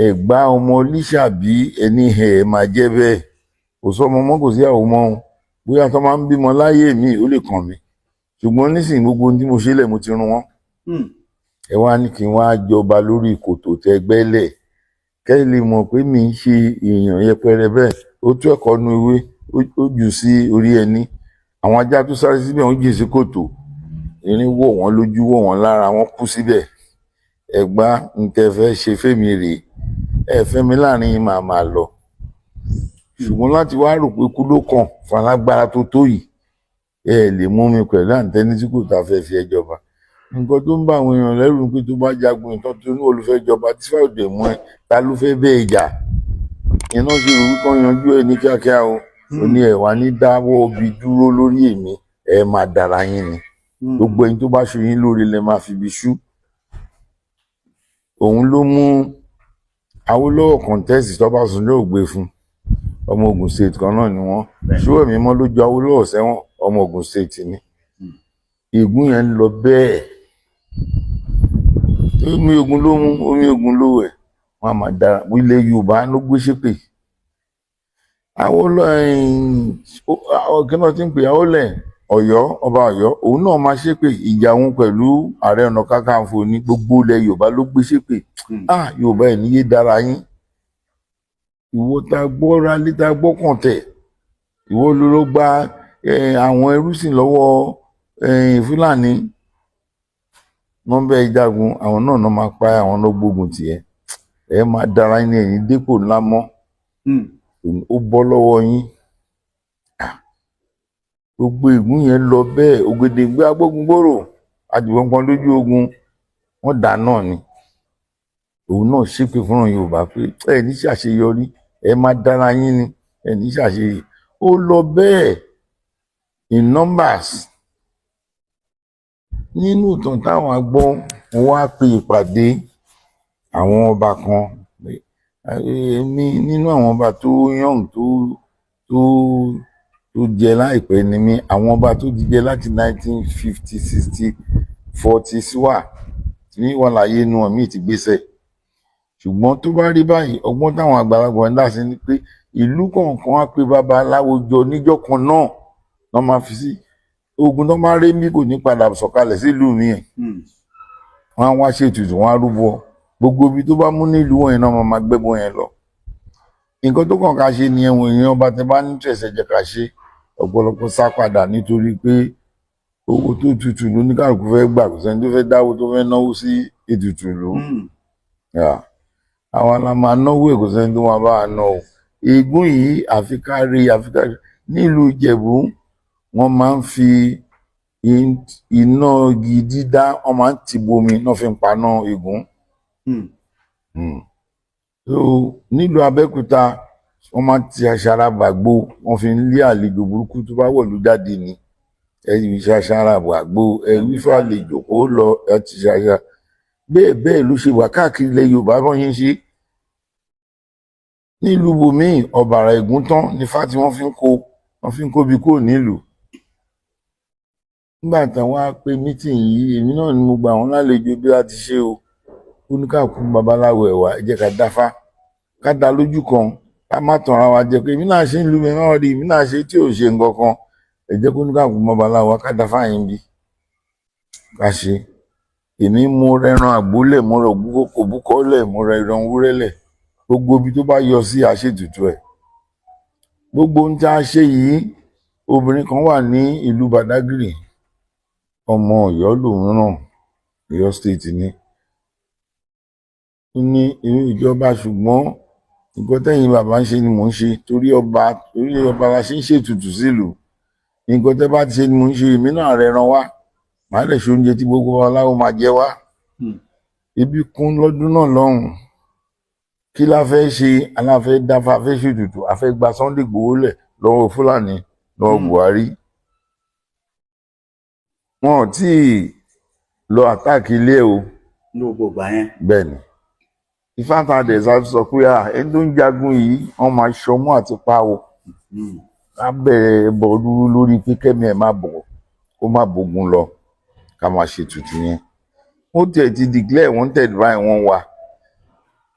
Ẹ̀gbá ọmọ Lísàbí? Ẹni ẹ̀ máa jẹ́ bẹ́ẹ̀. Kò sọmọ mọ́, kò síyàwó mọ́ o. Bóyá tó máa ń bímọ láyé mi, ó lè kàn mí, ṣùgbọ́n nísìnyí, gbogbo ohun tí mo ṣe lẹ̀, mo ti run wọ́n. Ẹ wá ní kí n wá jọba lórí kòtò tẹ gbẹ́lẹ̀, kẹ́ ẹ lè mọ̀ pé mi ń ṣe èèyàn yẹpẹrẹ bẹ́ẹ̀. Ó tú ẹ̀kọ́ nu ewé, ó jù sí orí ẹni. Àwọn ajá tó sáré síbẹ̀, wọ́n jìn sí kòtò, irin wọ̀ wọ́n lójú, wọ̀ wọ́n lára, wọ́n kú síbẹ̀. Ẹ̀gbá ń tẹ́ fẹ́ ṣe fẹ́mi rèé, ẹ fẹ́ mi láàrin yín, máa máa lọ. Ṣùgbọ́n láti wá rò pé kú ló kàn falágbára tó tó yìí, ẹ lè mú mi pẹ̀lú àǹtẹ́ní tí kò tá fẹ́ fi ẹ jọba. Nǹkan tó ń bá àwọn èèyàn lẹ́rù pé tó bá jagun ìtàn tó ní olùfẹ́ jọba tí fáwọn mú ẹ, ta ló fẹ́ bẹ́ẹ̀ jà? Iná ṣe rò wípé yanjú ẹ ní kíákíá o. Ó ní ẹ wá ní dáwọ́ obì dúró lórí èmi, ẹ máa dára yín ni. Gbogbo ẹni tó bá ṣe yín lóore lẹ máa fi ibi ṣú. Òun ló mú Awólọ́wọ̀ contest, tọ́básanjọ́ ò gbé fún. Ọmọ Ògùn State kan náà ni wọ́n. Ṣówẹ̀mímọ́ ló ju Awólọ́wọ̀ sẹ́wọ̀n, ọmọ Ògùn State ni. Ègún yẹn ń lọ bẹ́ẹ̀. Omi ogun ló mú, omi ogun ló wẹ̀, wọ́n á máa dára. Ilẹ̀ Yorùbá ló gbé ṣépè. Awólọ́wọ̀ kí náà ti ń pè Awólẹ̀ Ọ̀yọ́, ọba Ọ̀yọ́, òun náà máa ṣépè. Ìjà òun pẹ̀lú Ààrẹ Ọ̀nà Kakanfò ní gbogbo ilẹ̀ Yorùbá ló gbé ṣépè. Ah, Yorùbá ẹ̀ níyé dára yín. Ìwọ tá gbọ́ra lé, tá gbọ́kàn tẹ̀, ìwọ ló ló gba àwọn ẹrúsìn lọ́wọ́ Fúlàní, wọ́n bẹ jagun. Àwọn náà náà máa pa àwọn náà gbógun tiẹ̀. Ẹ máa dára yín ní ẹ̀yìn dépò ńlá mọ́. Ó bọ́ lọ́wọ́ yín. Gbogbo ègún yẹn lọ bẹ́ẹ̀. Ògèdèngbé agbógungbòrò àjùbọ̀npọ̀n lójú ogun, wọ́n dà náà ni. Òun náà ṣépè fún Yorùbá pé ẹ ní ṣàṣeyọrí, ẹ máa dára yín ni, ẹ ní ṣàṣeyọrí. Ó lọ bẹ́ẹ̀ in numbers. Nínú ìtàn táwọn agbọ́n, wọ́n wá pe ìpàdé àwọn ọba kan. Èmi nínú àwọn ọba tó young tó jẹ láìpẹ́ ni mí. Àwọn ọba tó ti jẹ láti 1950, 60, 40 wà ní wà láyé inú wọn míì ti gbéṣẹ́. Ṣùgbọ́n tó bá rí báyìí, ọgbọ́n táwọn àgbàlagbà ń dá sí ni pé ìlú kọ̀ọ̀kan á pe babaláwo jọ níjọ́ kan náà wọ́n máa fi sí ogun tó máa rí mí kò ní padà sọ̀kalẹ̀ sílùú mi ẹ̀. Wọ́n á wá ṣètùtù, wọ́n á rúbọ. Gbogbo ibi tó bá mú nílùú wọn yẹn náà, máa gbẹ́bọ yẹn lọ. Nǹkan tó kàn ká ṣe ni ẹ̀wọ̀n èèyàn ọba tẹ bá ní tẹ̀sẹ̀ jẹ́ ká ṣe. Ọ̀pọ̀lọpọ̀ sá padà nítorí pé owó tó tutù lóníkàlùkù fẹ́ gbà. Kò sẹ́ni tó fẹ́ dáwó tó fẹ́ náwó sí ètùtù ló. Àwa la máa náwó ẹ̀, kò sẹ́ni tó máa bá wa ná o. Ègún yìí, àfi ká rí, àfi ká rí. Nílùú Ìjẹ̀bú, wọ́n máa ń fi iná igi dídá, wọ́n máa ń tì bomi náà fi ń paná ègún. So nílùú Abẹ́òkúta, wọ́n máa ń ti aṣara gbàgbó, wọ́n fi ń lé àlejò burúkú tó bá wọ̀lú jáde ni. Ẹ ṣaṣara gbàgbó, ẹ wí fún àlejò kó lọ, ẹ ti ṣaṣa. Bẹ́ẹ̀ bẹ́ẹ̀ ló ṣe wà káàkiri ilẹ̀ Yorùbá bọ́n ṣe ń ṣe. Nílùú bòmíì, ọ̀bàrà ègún tán nífá tí wọ́n fi ń kó, wọ́n fi ń kóbi kúrò nílùú. Nígbà táwọn á pe meeting yìí, èmi náà ni mo gbà wọ́n lálejò bí a ti ṣe o. Oníkàkú babaláwo ẹ̀ wá, ẹ jẹ́ ká dáfá, ká dá lójú kan, ká má tanra wa jẹ pé èmi náà ṣe ń lu mi náà rí, èmi náà ṣe tí ò ṣe nǹkan kan. Ẹ jẹ́ kó oníkàkú babaláwo ká dáfá yín bí ká ṣe. Èmi mú rẹran àgbólẹ̀, mo rẹ òbúkọ lẹ̀, mo rẹ ẹran wúrẹ́ lẹ̀. Gbogbo ibi tó bá yọ sí, àṣetutù ẹ̀. Gbogbo ohun tí a ṣe yìí, obìnrin kan wà ní ìlú Badagry, ọmọ Ọ̀yọ́ lòun náà, Ọ̀yọ́ State ni. Ó ní irú ìjọba, ṣùgbọ́n nǹkan tẹ́yìn bàbá ń ṣe ni mò ń ṣe, torí ọba, torí ọba la ṣe ń ṣètùtù sílùú. Nǹkan tẹ́ bá ti ṣe ni mò ń ṣe. Èmi náà rẹran wá, màá lè ṣe oúnjẹ tí gbogbo aláwo máa jẹ wá. Ibi kún lọ́dún náà lọ́hùn. Kí la fẹ́ ṣe? Aláfẹ́ dáfà, fẹ́ ṣètùtù, a fẹ́ gba Sunday Igboho lẹ̀ lọ́wọ́ Fúlàní, lọ́wọ́ Buhari. Wọn ò tí ì lọ attack ilé o. Ní gbogbo ìgbà yẹn? Bẹ́ẹ̀ ni. Ifá sọ pé ẹni tó ń jagun yìí, wọ́n máa ṣọmú àti pa o. Ká bẹ̀rẹ̀ ẹbọ dúró lórí pé kẹ́mi ẹ̀ má bọ̀, kó má bógun lọ, ká máa ṣètùtù yẹn. Ó tiẹ̀ ti declare wanted báyìí, wọ́n wà,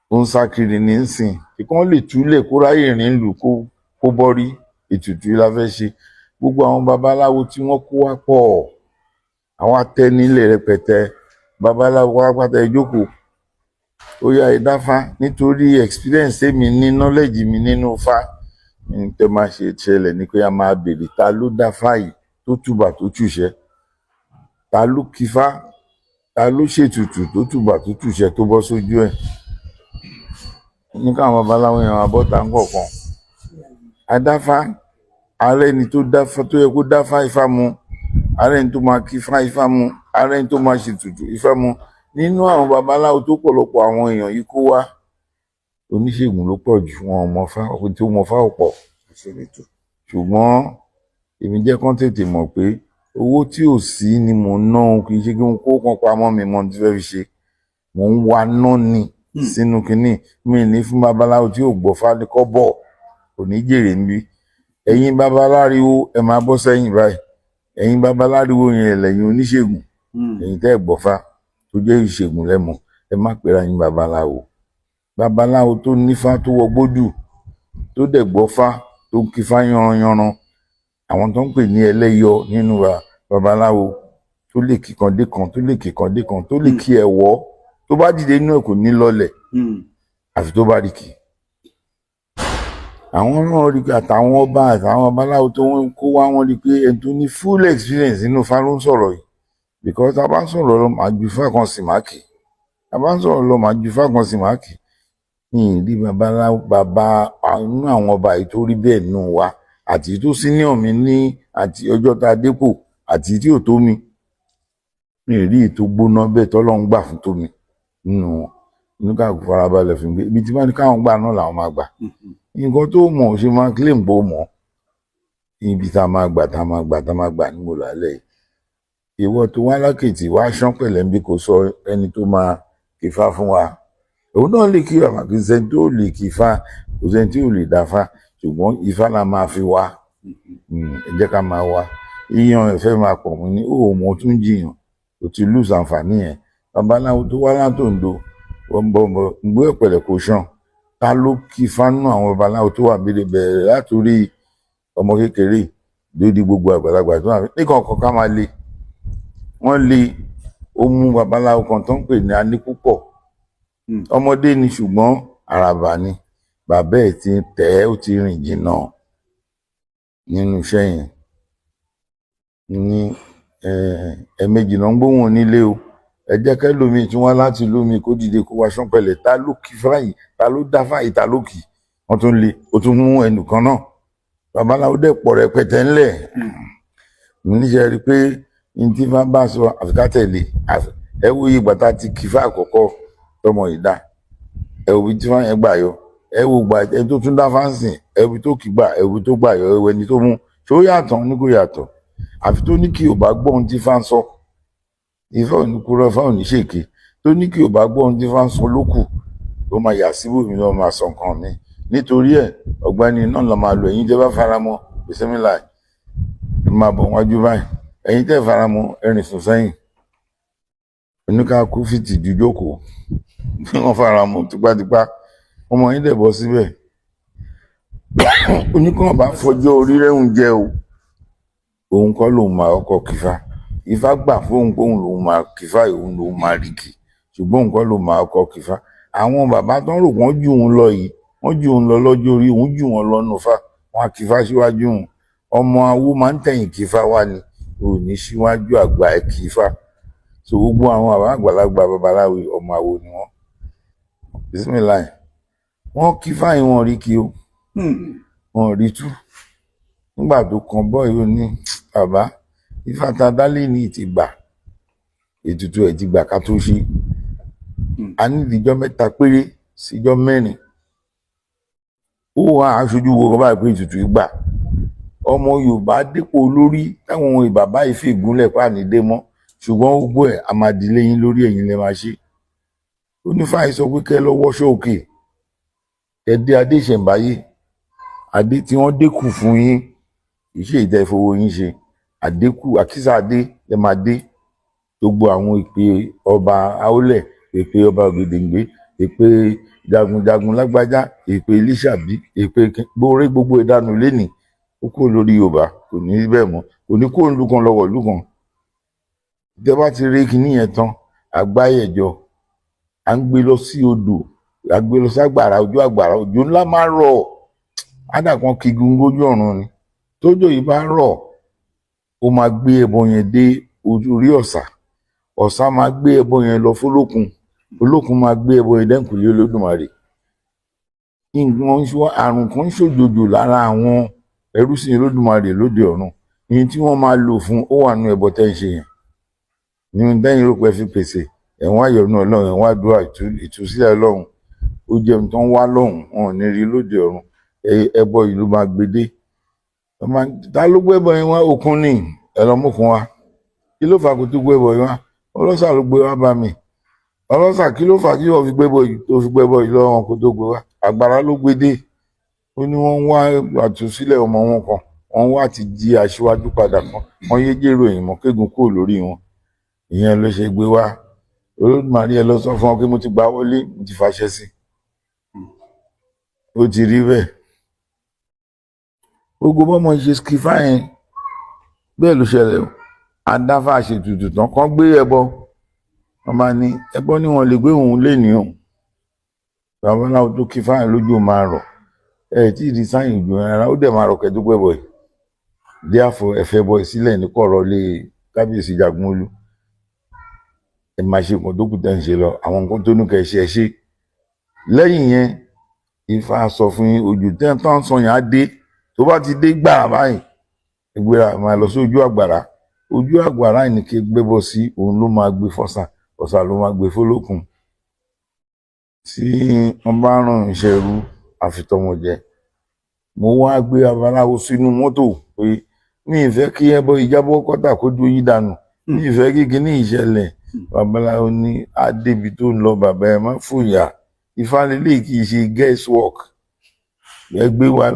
ó ń sá kiri ní sìn kí wọ́n lè túlẹ̀ kó ráyè rìn lù kó bọ́rí. Ètùtù yìí la fẹ́ ṣe. Gbogbo àwọn babaláwo tí wọ́n kó wá pọ̀, àwọn atẹnilẹ̀ rẹpẹtẹ. Babaláwo pátápátá, ẹ jókòó, ó yá, ẹ dáfá. Nítorí experience tèmi ní, knowledge mi nínú Ifá ní, tẹ́ máa ṣe ṣẹlẹ̀ ni pé a máa béèrè ta ló dáfá yìí tó túbà tó túṣẹ, ta ló kífá, ta ló ṣètùtù tó túbà tó túṣẹ tó bọ́ sójú ẹ̀. Ní káwọn babaláwo yẹn máa bọ́ ta ń kọ̀ọ̀kan adáfá. Ààrẹ ni tó dáfá tó yẹ kó dáfá ifá mu, ààrẹ ni tó máa kífá ifá mu, ààrẹ ni tó máa ṣètùtù ifá mu. Nínú àwọn babaláwo tó pọ̀lọpọ̀ àwọn èèyàn yìí kó wá, oníṣègùn ló pọ̀ jù. Wọn ò mọ̀fá, tó mọ̀fá ò pọ̀. Ṣùgbọ́n èmi jẹ́ kán tètè mọ̀ pé owó tí ò sí ni mò ń ná o. Kì í ṣe kí n kó kan pamọ́ mi mọ́ tí fẹ́ fi ṣe. Mò ń wa ná ni sínú kínní mi ní fún babaláwo tí ò gbọ́fá ní kọ́bọ̀. Kò ní jèrè níbí. Ẹ̀yin babaláriwo, ẹ máa bọ́ sẹ́yìn báyìí. Ẹ̀yin babaláriwo yẹn lẹ́yìn oníṣègùn, ẹ̀yin tẹ́ ẹ̀ gbọ́fá tó jẹ́ ìṣègùn lẹ́mọ̀, ẹ má pera yín babaláwo. Babaláwo tó nífá, tó wọ gbódù, tó dẹ̀ gbọ́fá, tó ń kífá yanranyanran, àwọn tó ń pè ní ẹlẹ́yọ nínú wa, babaláwo tó lè kíkan dé kan, tó lè kíkan dé kan, tó lè kí ẹ̀wọ́, tó bá dìde inú ẹ̀ kò ní lọlẹ̀ àfi tó bá rí kì. Àwọn náà rí pé àtàwọn ọba àtàwọn babaláwo tó ń kó wá, wọ́n rí pé ẹni tó ní full experience nínú Ifá ló ń sọ̀rọ̀ yìí, because tá a bá ń sọ̀rọ̀ lọ, màá ju ifá kan sì máàkì. Tá a bá ń sọ̀rọ̀ lọ, màá ju ifá kan sì máàkì. Ní ìrí babaláwo bàbá inú àwọn ọba yìí tó rí bẹ́ẹ̀ nù wa, àti tó senior mi ní àti ọjọ́ tá a dépò, àti tí ò tó mi, mi ì rí èyí tó gbóná bẹ́ẹ̀ tọ́lọ́run gbà fún tó mi nínú wọn. Oníkàkú farabalẹ̀ fún mi, ibi tí wọ́n ní káwọn gbà náà làwọn máa gbà. Nǹkan tó mọ̀ ò ṣe máa claim pé ó mọ̀. Ibi tá a máa gbà, tá a máa gbà, tá a máa gbà ní mo lálẹ́ yìí. Ìwọ tó wá lákìtì wá ṣán pẹ̀lẹ́ bí kò sọ ẹni tó máa kífá fún wa. Òun náà lè kí bàbá, kò sẹ́ni tó lè kífá, kò sẹ́ni tí ò lè dáfá, ṣùgbọ́n ifá la máa fi wá. Ẹ jẹ́ ká máa wá yíyan ẹ̀fẹ́ máa pọ̀ mọ́ ní òun mọ̀ tún jiyàn, ó ti lose àǹfààní yẹn. Babaláwo tó wá látòǹdó bọ̀m̀bọ̀ gbé ọ̀pẹ̀lẹ̀ kò ṣàn. Ta ló kí fánú àwọn babaláwo tó wà bèrè bẹ̀rẹ̀ látòrí ọmọ kékeré lórí gbogbo àgbàlagbà tó wà ní kọ̀ọ̀kan ká máa le wọ́n le. Ó mú babaláwo kan tó ń pè ní Anípúpọ̀. Ọmọdé ni, ṣùgbọ́n àràbà ni. Bàbá ẹ̀ ti tẹ̀ ẹ́, ó ti rìn jìnnà nínú iṣẹ́ yẹn ní ẹ̀ẹ̀mejì náà ń gbóhùn onílé o. Ẹ jẹ́ kẹ́lòmíì tún wá láti ìlú mi kó dìde kó wá ṣánpẹ̀lẹ̀. Ta ló kí fáyì? Ta ló dá fáyì? Ta ló kì? Wọ́n tún le, ó tún mú ẹnìkan náà. Babaláwo dẹ̀ pọ̀ rẹpẹtẹ ńlẹ̀ níṣẹ́ rí i pé ní tí fá bá sọ àfi ká tẹ̀lé. Ẹ wo iye ìgbà tá a ti kí fá àkọ́kọ́ tọmọ yìí dá, ẹ wo ibi tí fá yẹn gbà yọ, ẹ wo gbà ẹni tó tún dá fáǹsìn, ẹ wo ibi tó kì gbà, ẹ wo ibi tó gbà yọ, ẹ wo ẹni tó mú. Ṣó yàtọ̀? Ní kò yàtọ̀, àfi tó ní kí ò bá gbọ́ ohun tí fá ń sọ. Ifá ò ní kúrò, Ifá ò ní ṣèké. Tó ní kí ò bá gbọ́ ohun tí fá ń sọ lókù ló máa yà síbòmí, ló máa sọ nǹkan mi. Nítorí ẹ̀, ọ̀gbẹ́ni náà lọ máa lò. Ẹ̀yin tẹ́ bá faramọ́, bisimilá, ẹ máa bọ̀ wájú báyìí. Ẹ̀yin tẹ́ faramọ́, ẹ rìn sùn sẹ́yìn. Oníkàkú fìtìjú jókòó bí wọ́n faramọ́ tipátipá. Ọmọ yín dẹ̀ bọ́ síbẹ̀. Oníkàn bá fọjọ́ orí rẹ̀hùn jẹ́ o, òun kọ́ lòun máa ọkọ̀ kífá. Ifá gbà fóun pé òun lòun máa kífá, òun lòun máa rìkì, ṣùgbọ́n òun kọ́ lòun máa ọkọ̀ kífá. Àwọn bàbá tó ń rò wọ́n jù òun lọ yìí, wọ́n jù òun lọ lọ́jọ́ orí, òun jù wọ́n lọ́nu fá, wọn á kífá síwájú òun. Ọmọ awo máa ń tẹ̀yìn kífá wá ni, ò ní síwájú àgbà ẹ̀ kífá. So gbogbo àwọn bàbá àgbàlagbà babaláwo, ọmọ awo ni wọ́n. Bisimilayi, wọ́n kífá yìí, wọ́n rí kí o, wọ́n rí tú. Nígbà tó kan bọ́ọ̀yì, ó ní bàbá, ifá ta dálé ní ti gbà, ètùtù ẹ̀ ti gbà ká tó ṣe. A ní ìdíjọ́ 3 péré síjọ́ 4. Ó wà aṣojú wo báyìí pé ètùtù yìí gbà. Ọmọ Yorùbá dépò olórí táwọn bàbá yìí fi ìgúnlẹ̀ pànídé mọ́, ṣùgbọ́n gbogbo ẹ̀ a máa di léyìn lórí, ẹ̀yin lè máa ṣe. Onífàyè sọ pé kẹ́ lọ wọṣọ òkè, ẹ dé adé ìṣẹ̀ǹbáyé, adé tí wọ́n dékù fún yín, ìṣe ìtẹ́ ìfowó yín ṣe àdékù àkísà adé lẹ máa dé. Gbogbo àwọn ìpè ọba Aólẹ̀, ìpè ọba Ògèdèǹgbé, ìpè jagunjagun lágbájá, ìpè Lísàbí, ìpè gbórí, gbogbo ìdánù lénìí, ó kúrò lórí Yorùbá, kò ní bẹ́ẹ̀ mọ́, kò ní kó ìlú kan lọ́wọ́ ìlú kan. Tẹ́ bá ti rí kinní yẹn tán, àgbáyẹ̀jọ à ń gbé lọ sí odò, à ń gbé lọ ságbàrá ojú àgbàrá. Òjò ńlá máa rọ̀, ádàkan kígun lójú ọ̀run ni. Tójò yìí bá rọ̀, ó máa gbé ẹbọ yẹn dé orí ọ̀sà, ọ̀sà máa gbé ẹbọ yẹn lọ fólókun, olókun máa gbé ẹbọ yẹn dẹ́kùnlé Olódùmarè. Nǹkan àrùn kan ṣòjòjò lára àwọn ẹrúsìn Olódùmarè lóde ọ̀run ní tí wọ́n máa lò fún ó wà nínú ẹbọ tẹ́ ń ṣe yẹn ní dẹ́yìn rò pé fi pèsè ẹ̀wọ̀n àyọ̀nù Ọlọ́run, ẹ̀wọ̀n àdúrà ìtúsílẹ̀ Ọlọ́run. Ó jẹun tó ń wá lọ́hùn, wọn ò ní rí lóde ọ̀run. Ẹbọ ìlú máa gbé dé. Ta ló gbé ẹbọ yẹn wá? Òkun ní ẹ lọ mọ́kun wá. Kí ló fà kó tó gbé ẹbọ yẹn wá? Ọlọ́sà ló gbé wá bá mi. Ọlọ́sà, kí ló fà kí wọ́n fi gbé ẹbọ yìí tó fi gbé ẹbọ yìí lọ́wọ́ kó tó gbé wá? Àgbàrá ló gbé dé. Ó ní wọ́n ń wá àtúnṣílẹ̀ ọmọ wọn kan, wọ́n wá ti jí aṣíwájú padà kan, wọ́n yé jèrò ìmọ̀ kégun kúrò lórí wọn. Ìyẹn ló ṣe gbé wá. Olódùmarè, ẹ lọ sọ fún wọn pé mo ti gbà wọlé, mo ti fàṣẹ sí. Ó ti rí bẹ́ẹ̀. Gbogbo bọ́mọ ṣe skifa yẹn, bẹ́ẹ̀ ló ṣẹlẹ̀ o. Adáfà ṣètùtù tán, kán gbé ẹbọ. Wọ́n máa ní ẹbọ ní wọn lè gbé òun lé ní òun. Babaláwo tó kí fáyín lójú máa rọ̀, ẹ tí ì di sáyìn ìjò rárá, ó dẹ̀ máa rọ̀ kẹ́dúpẹ́ bọ̀ yìí. Therefore, ẹ fẹ́ bọ́ ẹ sílẹ̀ ní kọ̀rọ̀ lé kábíyèsí Jagunmólú. Ẹ máa ṣe nǹkan tó kù tẹ́ ń ṣe lọ, àwọn nǹkan tó ní kẹ́ ẹ ṣe, ẹ ṣe. Lẹ́yìn yẹn, Ifá sọ fún yín, òjò tẹ́ ń tán sọ yẹn á dé. Tó bá ti dé gbàrà báyìí, ìgbéra máa lọ sí ojú àgbàrá. Ojú àgbàrá yìí ní kí gbébọ sí, òun ló máa gbé fọ́sà, ọ̀sà ló máa gbé fólókun. Tí wọ́n bá ràn iṣẹ́ rú, àfitọ́mọjẹ. Mo wá gbé babaláwo sínú mọ́tò pé mi ì fẹ́ kí ẹbọ ìjábọ̀ kọ́tà kó ju yí dànù, mi ì fẹ́ kí kíní ìṣẹ̀lẹ̀. Babaláwo ní adébi tó ń lọ, bàbá ẹ má fòyà, Ifá lélẹ̀ kì í ṣe guess work. Ẹ gbé wa.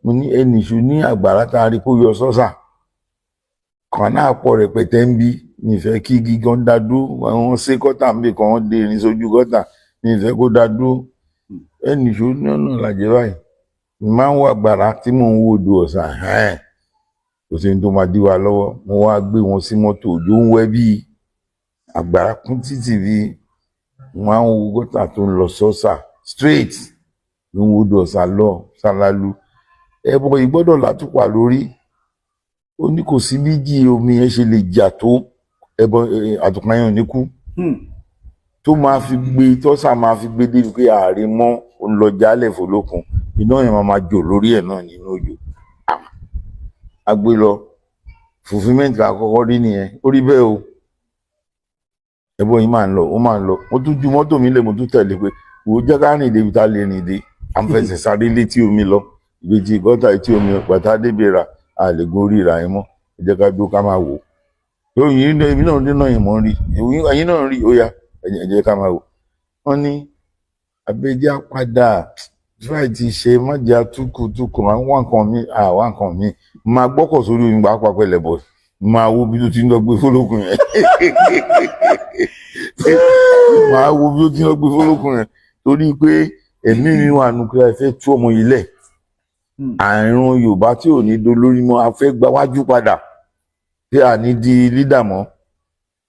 Mo ní ẹnìṣó ní àgbàrá tá a rí kó yọ sọ́sà kan náà pọ̀ rẹpẹtẹ ń bí. Mi ì fẹ́ kí gígan dá dúró, àwọn ṣe gọ́tà ń bì kan, wọ́n dé irin sójú gọ́tà, mi ì fẹ́ kó dá dúró. Ẹnìṣó ní ọ̀nà làjẹ́ báyìí. Mo máa ń wo àgbàrá tí mò ń wo odò ọ̀sà, kò sí ní tó máa dí wa lọ́wọ́. Mo wá gbé wọn sí mọ́tò, òjò ń wẹ́ bíi àgbàrá kún títì, bíi mo máa ń wo gọ́tà tó ń lọ sọ́sà straight ló ń wo odò ọ̀sà lọ sálálú. Ẹbọ yìí gbọ́dọ̀ látùpà lórí. Ó ní kò sí bí jí omi yẹn ṣe lè jà tó, ẹbọ àtùpà yẹn ò ní kú tó máa fi gbé tọ́sà, máa fi gbé débi pé ààrẹ mọ́ ó ń lọ jálẹ̀ fòlókun, iná yẹn máa jò lórí ẹ̀ náà nínú òjò. A gbé lọ fulfilment àkọ́kọ́ rí nìyẹn. Ó rí bẹ́ẹ̀ o. Ẹbọ yìí máa ń lọ, ó máa ń lọ. Mo tún ju mọ́tò mi lé, mo tún tẹ̀lé pé wò ó, jẹ́ ká rìn débi tá a lè rìn dé. À ń fẹsẹ̀ sáré létí omi lọ, ibi tí gọ́tà etí omi pàtà débi rà, a lè gun orí ìrà yẹn mọ́. Ẹ jẹ́ ká dúró ká máa wò ó. Yìí èmi náà nínú yìí mọ̀ ń rí, ẹ̀yin náà ń rí. Ó yá, ẹ jẹ́ ká máa wò. Wọ́n ní abẹ́jẹ́ padà tíráì ti ṣe mọ́jà túkùtùkù, à ń wá nǹkan mi, àwa nǹkan mi máa gbọ́kọ̀ sórí omi pàápàá pẹ̀lẹ́ bọ̀, máa wo bí tó ti ń lọ gbé fólókùn yẹn, máa wo bí ó ti ń lọ gbé fólókùn yẹn, torí pé ẹ̀mí mi wà nù pé ẹ fẹ́ tú ọmọ yìí lẹ̀. Àrùn Yorùbá tí ò ní dolórí mọ́, a fẹ́ gba wájú padà tí a ní di leader mọ́.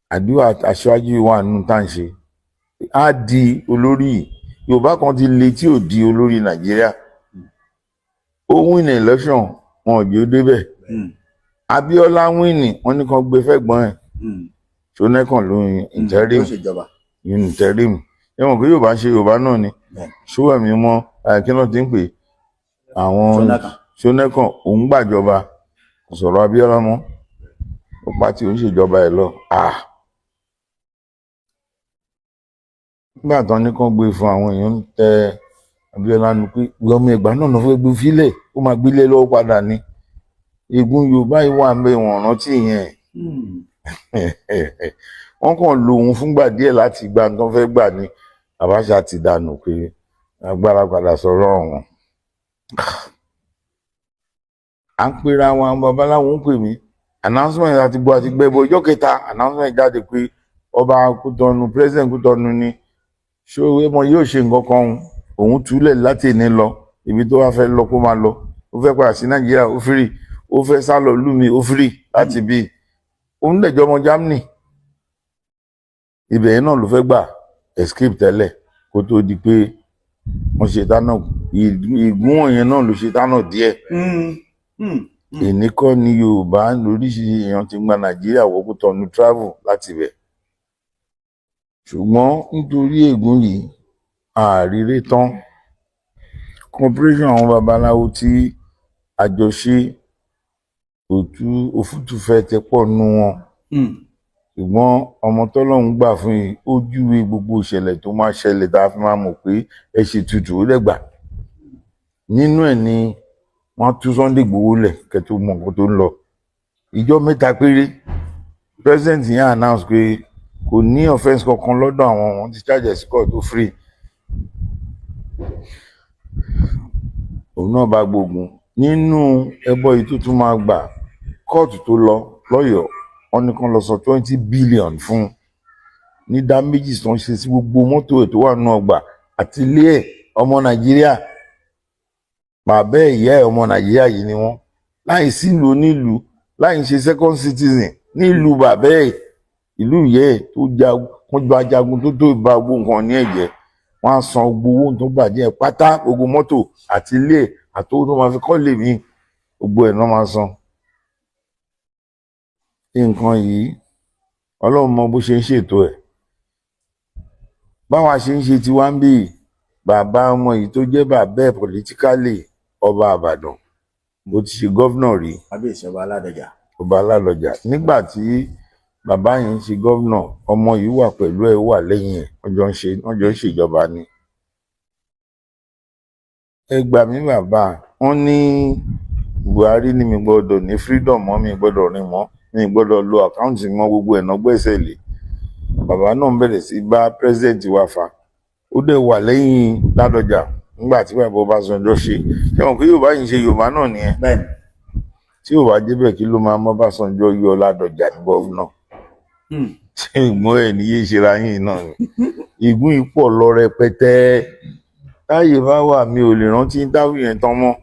Àdúrà aṣáájú wà nù tá à ń ṣe, á di olórí. Yorùbá kan ti le tí ò di olórí Nàìjíríà. Ó win election, wọn ò jẹ́ ó débẹ̀. Abíọ́lá win, wọ́n ní kan gbé fẹ́gbọ́n ẹ̀. Ṣónẹ́kàn ló ń interim. Ó ṣèjọba. Interim. Ẹ mọ̀ pé Yorùbá ń ṣe Yorùbá náà ni. Ṣówẹ̀mí mọ́, kí náà ti ń pè àwọn Ṣónẹ́kàn. Ṣónẹ́kàn òun gbàjọba, kò sọ̀rọ̀ Abíọ́lá mọ́, ó pa tí òun ṣèjọba ẹ̀ lọ. Ah, nígbà tán ní kán gbé fún àwọn èèyàn ń tẹ Abíọ́lá nu pé ọmọ Ẹ̀gbá náà ló fẹ́ gbé fílẹ̀, ó máa gbélé lọ́wọ́ padà ní ègún Yorùbá yìí wà ń bẹ, wọ́n rántí yẹn. Wọ́n kàn lo òun fúngbà díẹ̀ láti gba nǹkan fẹ́ gbà ní. Abacha ti dànù pé agbára padà sọ̀rọ̀ wọn. À ń pera àwọn, àwọn babaláwo ń pè mí. Announcement àti gbọ́ àti gbẹ́bọ ọjọ́ kẹta, announcement jáde pé ọba Kútọ́nù, president Kútọ́nù ni ṣó mọ yóò ṣe nǹkan kan, òun túlẹ̀ láti ní lọ ibi tó wá fẹ́ lọ kó máa lọ. Ó fẹ́ padà sí Nàìjíríà, ó free. Ó fẹ́ sá lọ lú mi, ó free láti bí òun dẹ̀jọ́ ọmọ Germany. Ibẹ̀ yẹn náà ló fẹ́ gbà escape tẹ́lẹ̀ kó tó di pé wọ́n ṣe tánà ìgún wọ̀nyẹn náà ló ṣe tánà díẹ̀. Èní kọ́ ni Yorùbá lóríṣiríṣi èèyàn ti gba Nàìjíríà wọ Kútọ́nù travel láti ibẹ̀, ṣùgbọ́n nítorí ègún yìí àríre tán. Cooperation àwọn babaláwo tí àjọṣe òtú òfútùfẹ́ tẹ pọ̀ nù wọn, ṣùgbọ́n ọmọ tọ́lọ́run gbà fún yìí, ó júwe gbogbo ìṣẹ̀lẹ̀ tó máa ṣẹlẹ̀ tá a fi máa mọ̀ pé ẹ ṣe tutù ó dẹ̀gbà. Nínú ẹ̀ ni wọ́n tú Sunday Igboho lẹ̀ kẹ́tó mọ nǹkan tó ń lọ. Ìjọ mẹ́ta péré, president yẹn announce pé kò ní offence kankan lọ́dọ̀ àwọn, wọn ti charge ẹ̀ sí court, tó free. Òun náà bá gbógun nínú ẹbọ yìí tó tún máa gbà. Kóòtù tó lọ lọ́yọ̀ọ́, wọ́n ní kán lọ sọ 20 billion fún ní damages tó ń ṣe sí gbogbo mọ́tò ẹ̀ tó wà nínú ọgbà àti ilé ẹ̀. Ọmọ Nàìjíríà, bàbá ẹ̀, ìyá ẹ̀, ọmọ Nàìjíríà yìí ni wọ́n, láì sílùú onílùú, láì ṣe second citizen nílùú bàbá ẹ̀, ìlú ìyá ẹ̀ tó jagun, wọ́n gba jagun tó ìbá gbogbo nǹkan ní ẹ̀jẹ̀. Wọ́n á san gbogbo owó tó bàjẹ́ pátá, gbogbo mọ́tò àti ilé ẹ̀ àti owó tó máa fi kọ́lé mi, gbogbo ẹ̀ náà máa san. Nǹkan yìí, Ọlọ́run mọ bó ṣe ń ṣètò ẹ̀. Báwa ṣe ń ṣe tiwa ń bì, bàbá ọmọ yìí tó jẹ́ bàbá ẹ̀ politically, ọba Àbàdàn, bó ti ṣe governor rí. Kábíyèsí Ọba Aládọjà. Ọba Aládọjà. Nígbà tí bàbá yẹn ń ṣe governor, ọmọ yìí wà pẹ̀lú ẹ̀, ó wà lẹ́yìn ẹ̀, wọ́n jọ ń ṣèjọba ni. Ẹ gbà mí, bàbá wọn ní Buhari ní mi gbọ́dọ̀ ní freedom mọ́, mi gbọ́dọ̀ rìn mọ́, mi gbọ́dọ̀ lo account mọ́, gbogbo ẹ̀ náà gbẹ́sẹ̀ lé. Bàbá náà bẹ̀rẹ̀ sí bá president wa fà, ó dẹ̀ wà lẹ́yìn Ládọjà nígbà tí bàbá Ọbásanjọ́ ṣe. Ṣé wọn pé Yorùbá yìí ń ṣe Yorùbá náà nìyẹn? Bẹ́ẹ̀ni. Tí ò bá débẹ̀, kí ló máa mọ́ Ọbásanjọ́ yọ Ládọjà ní governor? Ṣé ìgbọ́n ẹ̀ ní yé ṣera yín náà ni? Ìgún yìí pọ̀ lọ rẹpẹtẹ. Táyè bá wà, mi ò lè rántí interview yẹn tán mọ́.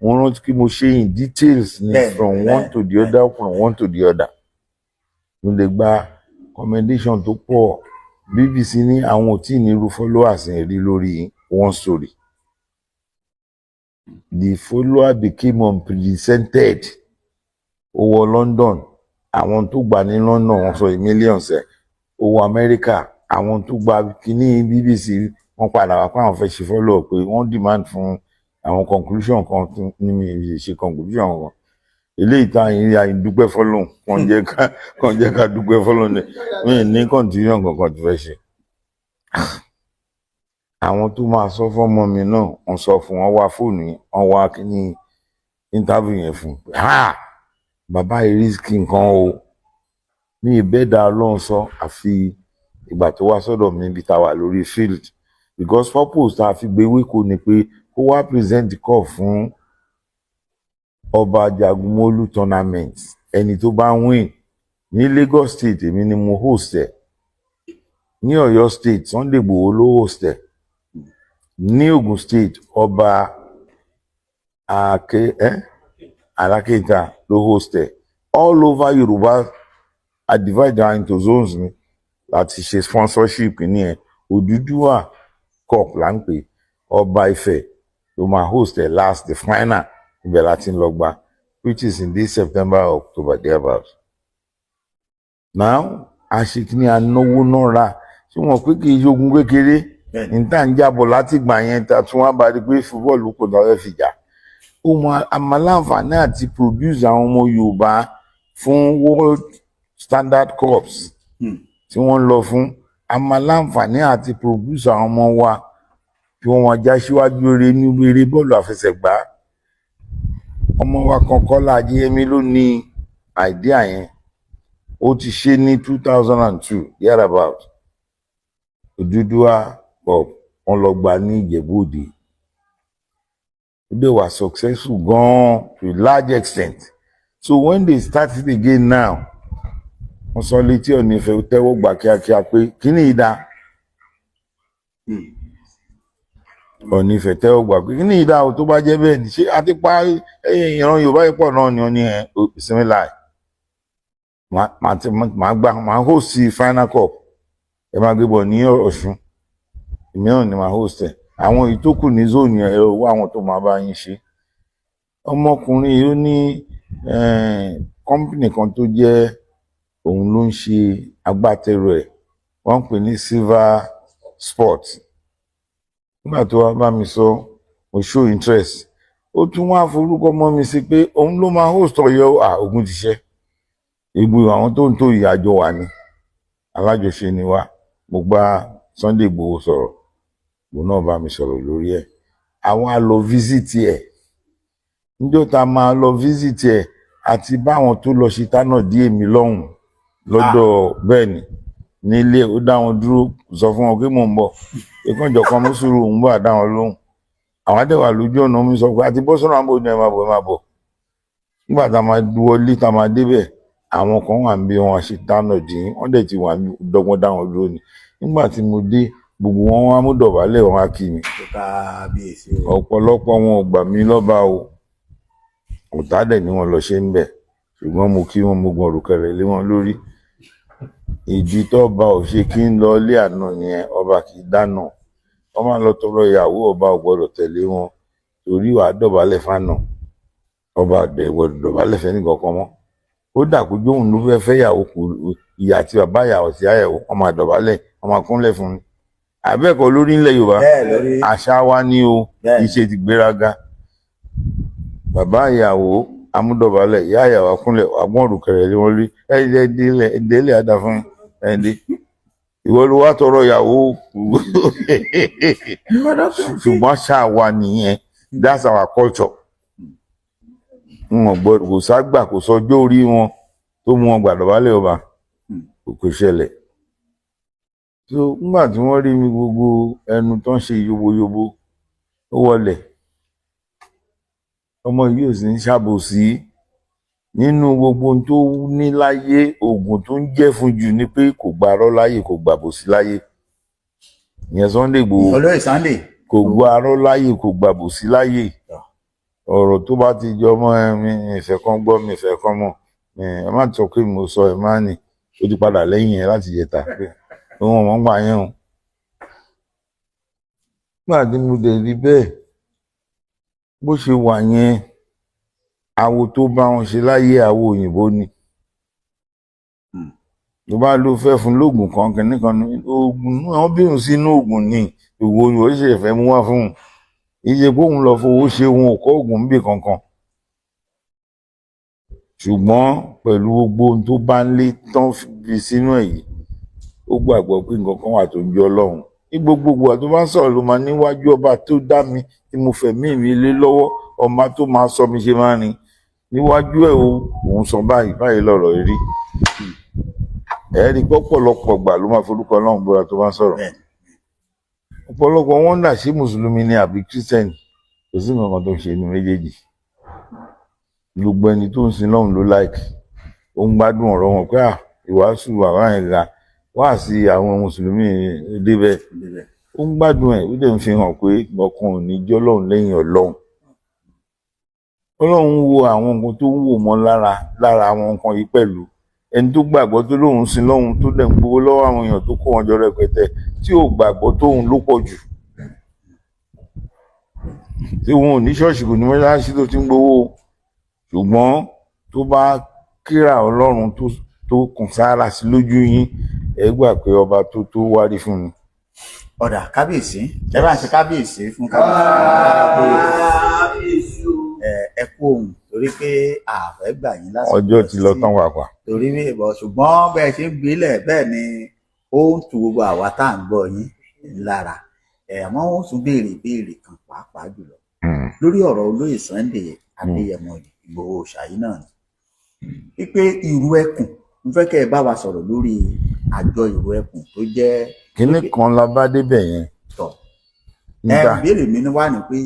Mo rántí kí mo ṣe in details ni, from one to the other, from one to the other. Mo lè gba commendation tó pọ̀. BBC ní àwọn ò tí ì ní irú followers yẹn rí lórí one story. The follower became unprecedented. Ó wọ London, àwọn tó gbà ní London, wọ́n sọ millions ẹ̀. Ó wọ America, àwọn tó gba kíní BBC, wọ́n padà wá pé àwọn fẹ́ ṣe follow up, pé wọ́n demand fún àwọn conclusion kan tún ní mi ṣe conclusion kan. Eléyìí tá yín rí, àyìn dúpẹ́ fọlọ́hún, kàn jẹ́ ká dúpẹ́ fọlọ́hún ni. Mi ní conclusion kankan tó fẹ́ ṣe. Àwọn tó máa sọ fọ́mọ mi náà, wọ́n sọ fún wọn, wá fóònù yẹn, wọ́n wá kíní interview yẹn fún un. Ha, bàbá yìí risk nǹkan o. Mi ìbẹ́dà Ọlọ́run sọ, àfi ìgbà tó wá sọ́dọ̀ mi níbi tá a wà lórí field, because purpose tá a fi gbé wéko ni pé kó wá present cup fún Ọba Jagunmólú tournament. Ẹni tó bá win ní Lagos State, èmi ni mo host ẹ̀. Ní Ọ̀yọ́ State, Sunday Igboho ló host ẹ̀. Ní Ogun State, Ọba Ake Alákéta ló host ẹ̀. All over Yorùbá, I divide am into zones ni láti ṣe sponsorship ní ẹ. Odùduwà Cup là ń pè. Ọba Ifẹ̀ ló máa host ẹ̀ last, the final. Ibẹ̀ láti ń lọ gbà, which is in this September or October thereabout. Now àṣekínní anáwó náà rà tí wọn pé kì í ṣe ogun kékeré. Níta ń jábọ̀ láti gbà yẹn, ta tún wá bá rí pé fúbọ́ọ̀lù kò náà fẹ́ fi jà. Ó mọ àmàláǹfààní àti produce àwọn ọmọ Yorùbá fún world standard cups tí wọ́n ń lọ fún. Àmàláǹfààní àti produce àwọn ọmọ wa kí wọ́n máa já síwájú eré ní eré bọ́ọ̀lù àfẹsẹ̀gbá. Ọmọ wa kan, Kọ́lá Ajíyẹmí, ló ní idea yẹn. Ó ti ṣe ní 2002 thereabout. Odùduwà Cup, wọ́n lọ gbà ní Ìjẹ̀bú Òde. Ó dẹ̀ wà successful gan-an to a large extent. So when they start it again now, wọ́n sọ létí Ọọ̀ni Ifẹ̀ tẹ́wọ́ gbà kíákíá pé kíní ìdá. Ọọ̀ni Ifẹ̀ tẹ́wọ́ gbà pé kíní ìdá o. Tó bá jẹ́ bẹ́ẹ̀ ni, ṣé a ti pa ìran Yorùbá yìí pọ̀ náà ni? Wọ́n ní ẹ̀ ìsinmi láì màá gbà, màá host final cup. Ẹ máa gbé bọ̀ ní Ọ̀ṣun, èmi náà ni màá host ẹ̀. Àwọn èyí tó kù ní zone yẹn, ẹ wá àwọn tó máa bá yín ṣe. Ọmọkùnrin yìí, ó ní company kan tó jẹ́ òun ló ń ṣe agbátẹrù ẹ̀, wọ́n ń pè ní Silver Sport. Nígbà tó wá bá mi sọ, mo show interest. Ó tún wá forúkọ mọ́ mi sí pé òun ló máa host Ọ̀yọ́. À, ogun ti ṣẹ́. Ìgbò àwọn tó ń tó ìyàjọ wà ní alájọṣe ni wá. Mo gba Sunday Igboho sọ̀rọ̀, òun náà bá mi sọ̀rọ̀ lórí ẹ̀. Àwọn á lọ visit ẹ̀. Níjọ́ tá a máa lọ visit ẹ̀ àti báwọn tó lọ ṣe tánà dí èmi lọ́hùn lọ́dọ̀, bẹ́ẹ̀ ni nílé ó dá wọn dúró, sọ fún wọn pé mò ń bọ̀, ìkànjọ kan mú sùúrù, òun bá dá wọn lóhùn. Àwọn àdẹ̀wà lójú ọ̀nà mi sọ pé àti bọ́ sọ́nà àbò ní, ẹ máa bọ̀, ẹ máa bọ̀. Nígbà tá a máa wọlé, tá a máa débẹ̀, àwọn kan wà níbi wọn ṣe dáná dín, wọ́n dẹ̀ ti wà ní dọ́gbọ́n dá wọn dúró ni. Nígbà tí mo dé, gbogbo wọn wá mú dọ̀bálẹ̀, wọn wá kí mi. Kábíyèsí o. Ọ̀pọ̀lọpọ̀ wọn ò gbà mí lọ́ba o, ọ̀tá dẹ̀ ni wọ́n lọ ṣe ń bẹ̀, ṣùgbọ́n mo kí wọn, mo gbọ̀n òrùkẹrẹ lé wọn lórí. Ìdí tọ́ba ò ṣe kí ń lọ ilé àná nìyẹn. Ọba kì í dáná, wọ́n máa lọ tọrọ ìyàwó, ọba ò gbọ́dọ̀ tẹ̀lé wọn torí wàá dọ̀bálẹ̀ fáànà. Ọba ọ̀dẹ̀ gbọ́dọ̀ dọ̀bálẹ̀ fẹ́ nìkankan mọ́. Ó dà kó jóun ló fẹ́ fẹ́yàwó, kù ìyá àti bàbá ìyàwó sí àyẹ̀wò, wọ́n máa dọ̀bálẹ̀, wọ́n máa kúnlẹ̀ fún un. Àbẹ́ẹ̀kọ́ lórí ńlẹ̀ Yorùbá? Bẹ́ẹ̀ lórí. Àṣà wa ni o. Bẹ́ẹ̀. Kì í ṣe ti gbéraga. Bàbá ìyàwó amúdọ̀bálẹ̀, ìyá ìyàwó akúnlẹ̀, àgbọ̀n òrùkẹ̀rẹ̀ lé wọn lórí. Ẹ̀ẹ́dẹ́lẹ̀ ẹ̀ẹ́dẹ́lẹ̀ àdá fún ẹ̀ẹ́dẹ́ ìwọ ló wá tọrọ ìyàwó. Ṣùgbọ́n àṣà wa nìyẹn, that's our culture. Wọn gbọ́ kò ságbà, kò sọjọ́ orí wọn tó mú wọn gbàdọ̀bálẹ̀ ọba, kò ṣẹlẹ̀. So nígbà tí wọ́n rí mi, gbogbo ẹnu tó ń ṣe yoboyobo ó wọlẹ̀. Ọmọ yìí ò sì ń ṣàbòsí nínú gbogbo ohun tó ní láyé. Oògùn tó ń jẹ́ fún jù ni pé kò gbarọ́ láyè, kò gbàbòsí láyè. Ìyẹn Sunday Igboho. Olóyè Sunday. Kò gbarọ́ láyè, kò gbàbòsí láyè. Ọ̀rọ̀ tó bá ti jọ mọ́ ẹ, mi ìfẹ́ kan gbọ́, mi ìfẹ́ kan mọ̀, ẹ má sọ pé mo sọ, ẹ má ní ó ti padà lẹ́yìn ẹ láti jẹta pé òun ọmọ ń gbà yẹn o. Nígbà tí mo dẹ̀ rí bẹ́ẹ̀ bó ṣe wà yẹn, awo tó bá wọn ṣe láyé, awo òyìnbó ni. Tó bá ló fẹ́ fún lóògùn kan, kìnní kan ní oògùn náà, bí òun sínú oògùn ni ìwò ìwò ṣe fẹ́ mú wá fún un. Ìṣe pé òun lọ fowó ṣe, òun ò kọ́ oògùn níbì kankan, ṣùgbọ́n pẹ̀lú gbogbo ohun tó bá ń lé tán fi sínú ẹ̀ yìí, ó gbàgbọ́ pé nǹkan kan wà tó ń jẹ́ Ọlọ́run. Ní gbogbo ìgbà tó bá ń sọ̀rọ̀, ló máa níwájú ọba tó dá mi, tí mo fẹ̀mí mi lé lọ́wọ́, ọba tó máa sọ mi ṣe máa rìn níwájú ẹ̀ o, òun sọ báyìí báyìí lọ̀rọ̀ rí. Ẹ̀rí pọ̀pọ̀lọpọ̀ gbà ló máa forúkọ Ọlọ́run búra tó bá ń sọ̀rọ̀. Ọ̀pọ̀lọpọ̀ wọn dà sí mùsùlùmí ni àbí kírísítẹ́nì, kò sí nǹkan kan tó ń ṣe ní méjèèjì. Gbogbo ẹni tó ń sin lọ́hùn ló láìkì, ó ń gbádùn ọ̀rọ̀ wọn pé à ìwàásù bàbá yẹn ga wá sí àwọn mùsùlùmí débẹ̀, ó ń gbádùn ẹ̀. Ó dẹ̀ ń fi hàn pé ọkàn ò ní jọ́ lọ́hùn lẹ́yìn Ọlọ́hun. Ọlọ́run wo àwọn nǹkan tó ń wò mọ́ lára lára àwọn nǹkan yìí pẹ̀lú ẹni tó gbàgbọ́ tó lóun sin lọ́hùn, tó dẹ̀ ń gbowó lọ́wọ́ àwọn èèyàn, tó kó wọn jọ rẹpẹtẹ, tí ò gbàgbọ́ tóun ló pọ̀ jù, tí wọn ò ní ṣọ́ọ̀ṣì, kò ní mọ́ṣáláṣí tó ti ń gbowó, ṣùgbọ́n tó bá kíra Ọlọ́run tó kàn sára sí lójú yín, ẹ gbà pé ọba tó tó wárí fún mi. Ọ̀dà kábíyèsí, ẹ bá ń ṣe kábíyèsí fún kábíyèsí. Ẹ kú ohun torí pé ààfẹ́ gbà yín lásìkò. Ọjọ́ ti lọ tán wàpà. Torí bọ̀, ṣùgbọ́n bẹ́ẹ̀ ṣe ń gbélẹ̀ bẹ́ẹ̀ ni ó ń tu gbogbo àwa tá à ń gbọ́ yín lára ẹ̀. Àmọ́ wọ́n tún béèrè ìbéèrè kan pàápàá jùlọ lórí ọ̀rọ̀ olóyè Sunday Adéyẹmọ Ìgbòho ṣàyí náà ni wípé ìrù ẹkùn, mo fẹ́ kẹ́ ẹ bá wa sọ̀rọ̀ lórí àjọ ìrù ẹkùn tó jẹ́. Kínní kan la bá débẹ̀ yẹn. Tọ̀ ẹ, ìbéèrè mi ni wá ní pé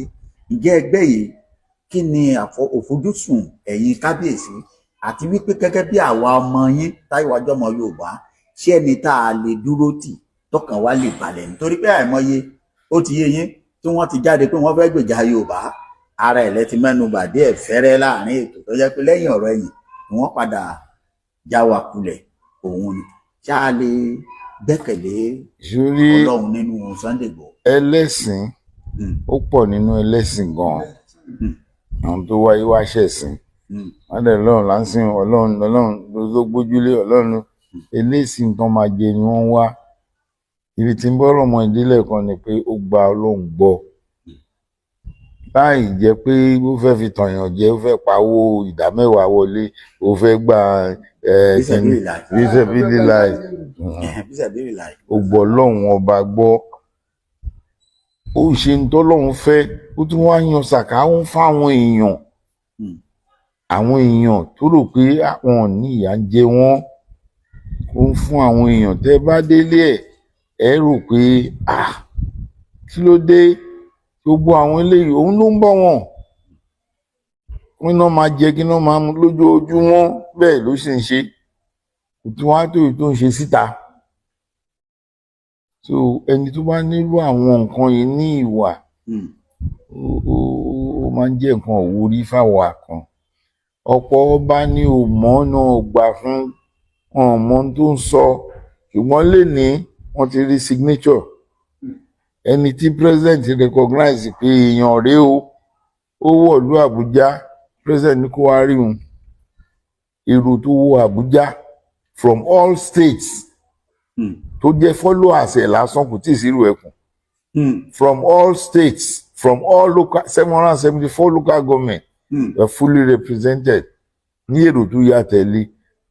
ǹjẹ́ ẹgbẹ́ yìí, kí ni òfojúsùn ẹ̀yin kábíyèsí, àti wípé gẹ́gẹ́ bí àwa ọmọ yín táyọ̀ ọmọ Yorùbá, ṣé ẹni tá a lè dúró tì tọkàn wa lè balẹ̀? Nítorí pé àìmọye, ó ti yé yín, tí wọ́n ti jáde pé wọ́n fẹ́ gbèjà Yorùbá, ara ẹ̀ lẹ ti mẹ́nu bà díẹ̀ fẹ́rẹ́ láàrin ètò, tó jẹ́ pé lẹ́yìn ọ̀rọ̀ ẹ̀yìn ni wọ́n padà já wa kulẹ̀. Òun ni ṣá a lè gbẹ́kẹ̀lé Ọlọ́run nínú Sunday Igboho? Ẹlẹ́sìn ó pọ̀ nínú ẹlẹ́sìn gan-an, àwọn tó wáyé wá ṣẹ̀sìn, wọ́n dẹ̀ lọ́run láǹsìn, Ọlọ́run, Ọlọ́run ló gbójúlé Ọlọ́run. Eléyìí nǹkan máa jẹ ni wọ́n wá. Ibi tí ń bọ́ ọmọ ìdílé kan ni pé ó gba Ọlọ́run gbọ́, láì jẹ́ pé ó fẹ́ fi tànyàn jẹ, ó fẹ́ pawó ìdá mẹ́wàá wọlé, ó fẹ́ gba bísẹ̀bílì láì, ó gbọ́ Ọlọ́run ọba gbọ́, ó ṣe ń tọ́lọ́run fẹ́, ó tún wá yan sàká, ó ń fáwọn èèyàn, àwọn èèyàn tó rò pé àwọn ò ní, ìyà ń jẹ wọ́n, ó ń fún àwọn èèyàn. Tẹ́ bá délé ẹ̀, ẹ rò pé ah, kí ló dé? Gbogbo àwọn eléyìí, òun ló ń bọ̀ wọ́n, kí iná máa jẹ, kí iná máa mu lójoojúmọ́. Bẹ́ẹ̀ ló sì ń ṣe, kò tí wọ́n á tó èyí tó ń ṣe síta. So ẹni tó bá nílò àwọn nǹkan yìí ní ìwà, ó máa ń jẹ́ nǹkan ìwúrí fáwa kan. Ọ̀pọ̀ ọba ní ò mọ̀ náà gbà fún wọn, ò mọ ohun tó ń sọ, ṣùgbọ́n lénìí wọ́n ti rí signature ẹni tí president recognize pé èèyàn rèé o. Ó wọ̀lú Àbújá, president ní kó wá rí òun. Èrò tó wọ Àbújá from all states tó jẹ́ followers ẹ̀ lásán, kò tí ì sírò ẹkùn, from all states, from all local 774 local government were fully represented ní èrò tó yà tẹ̀lé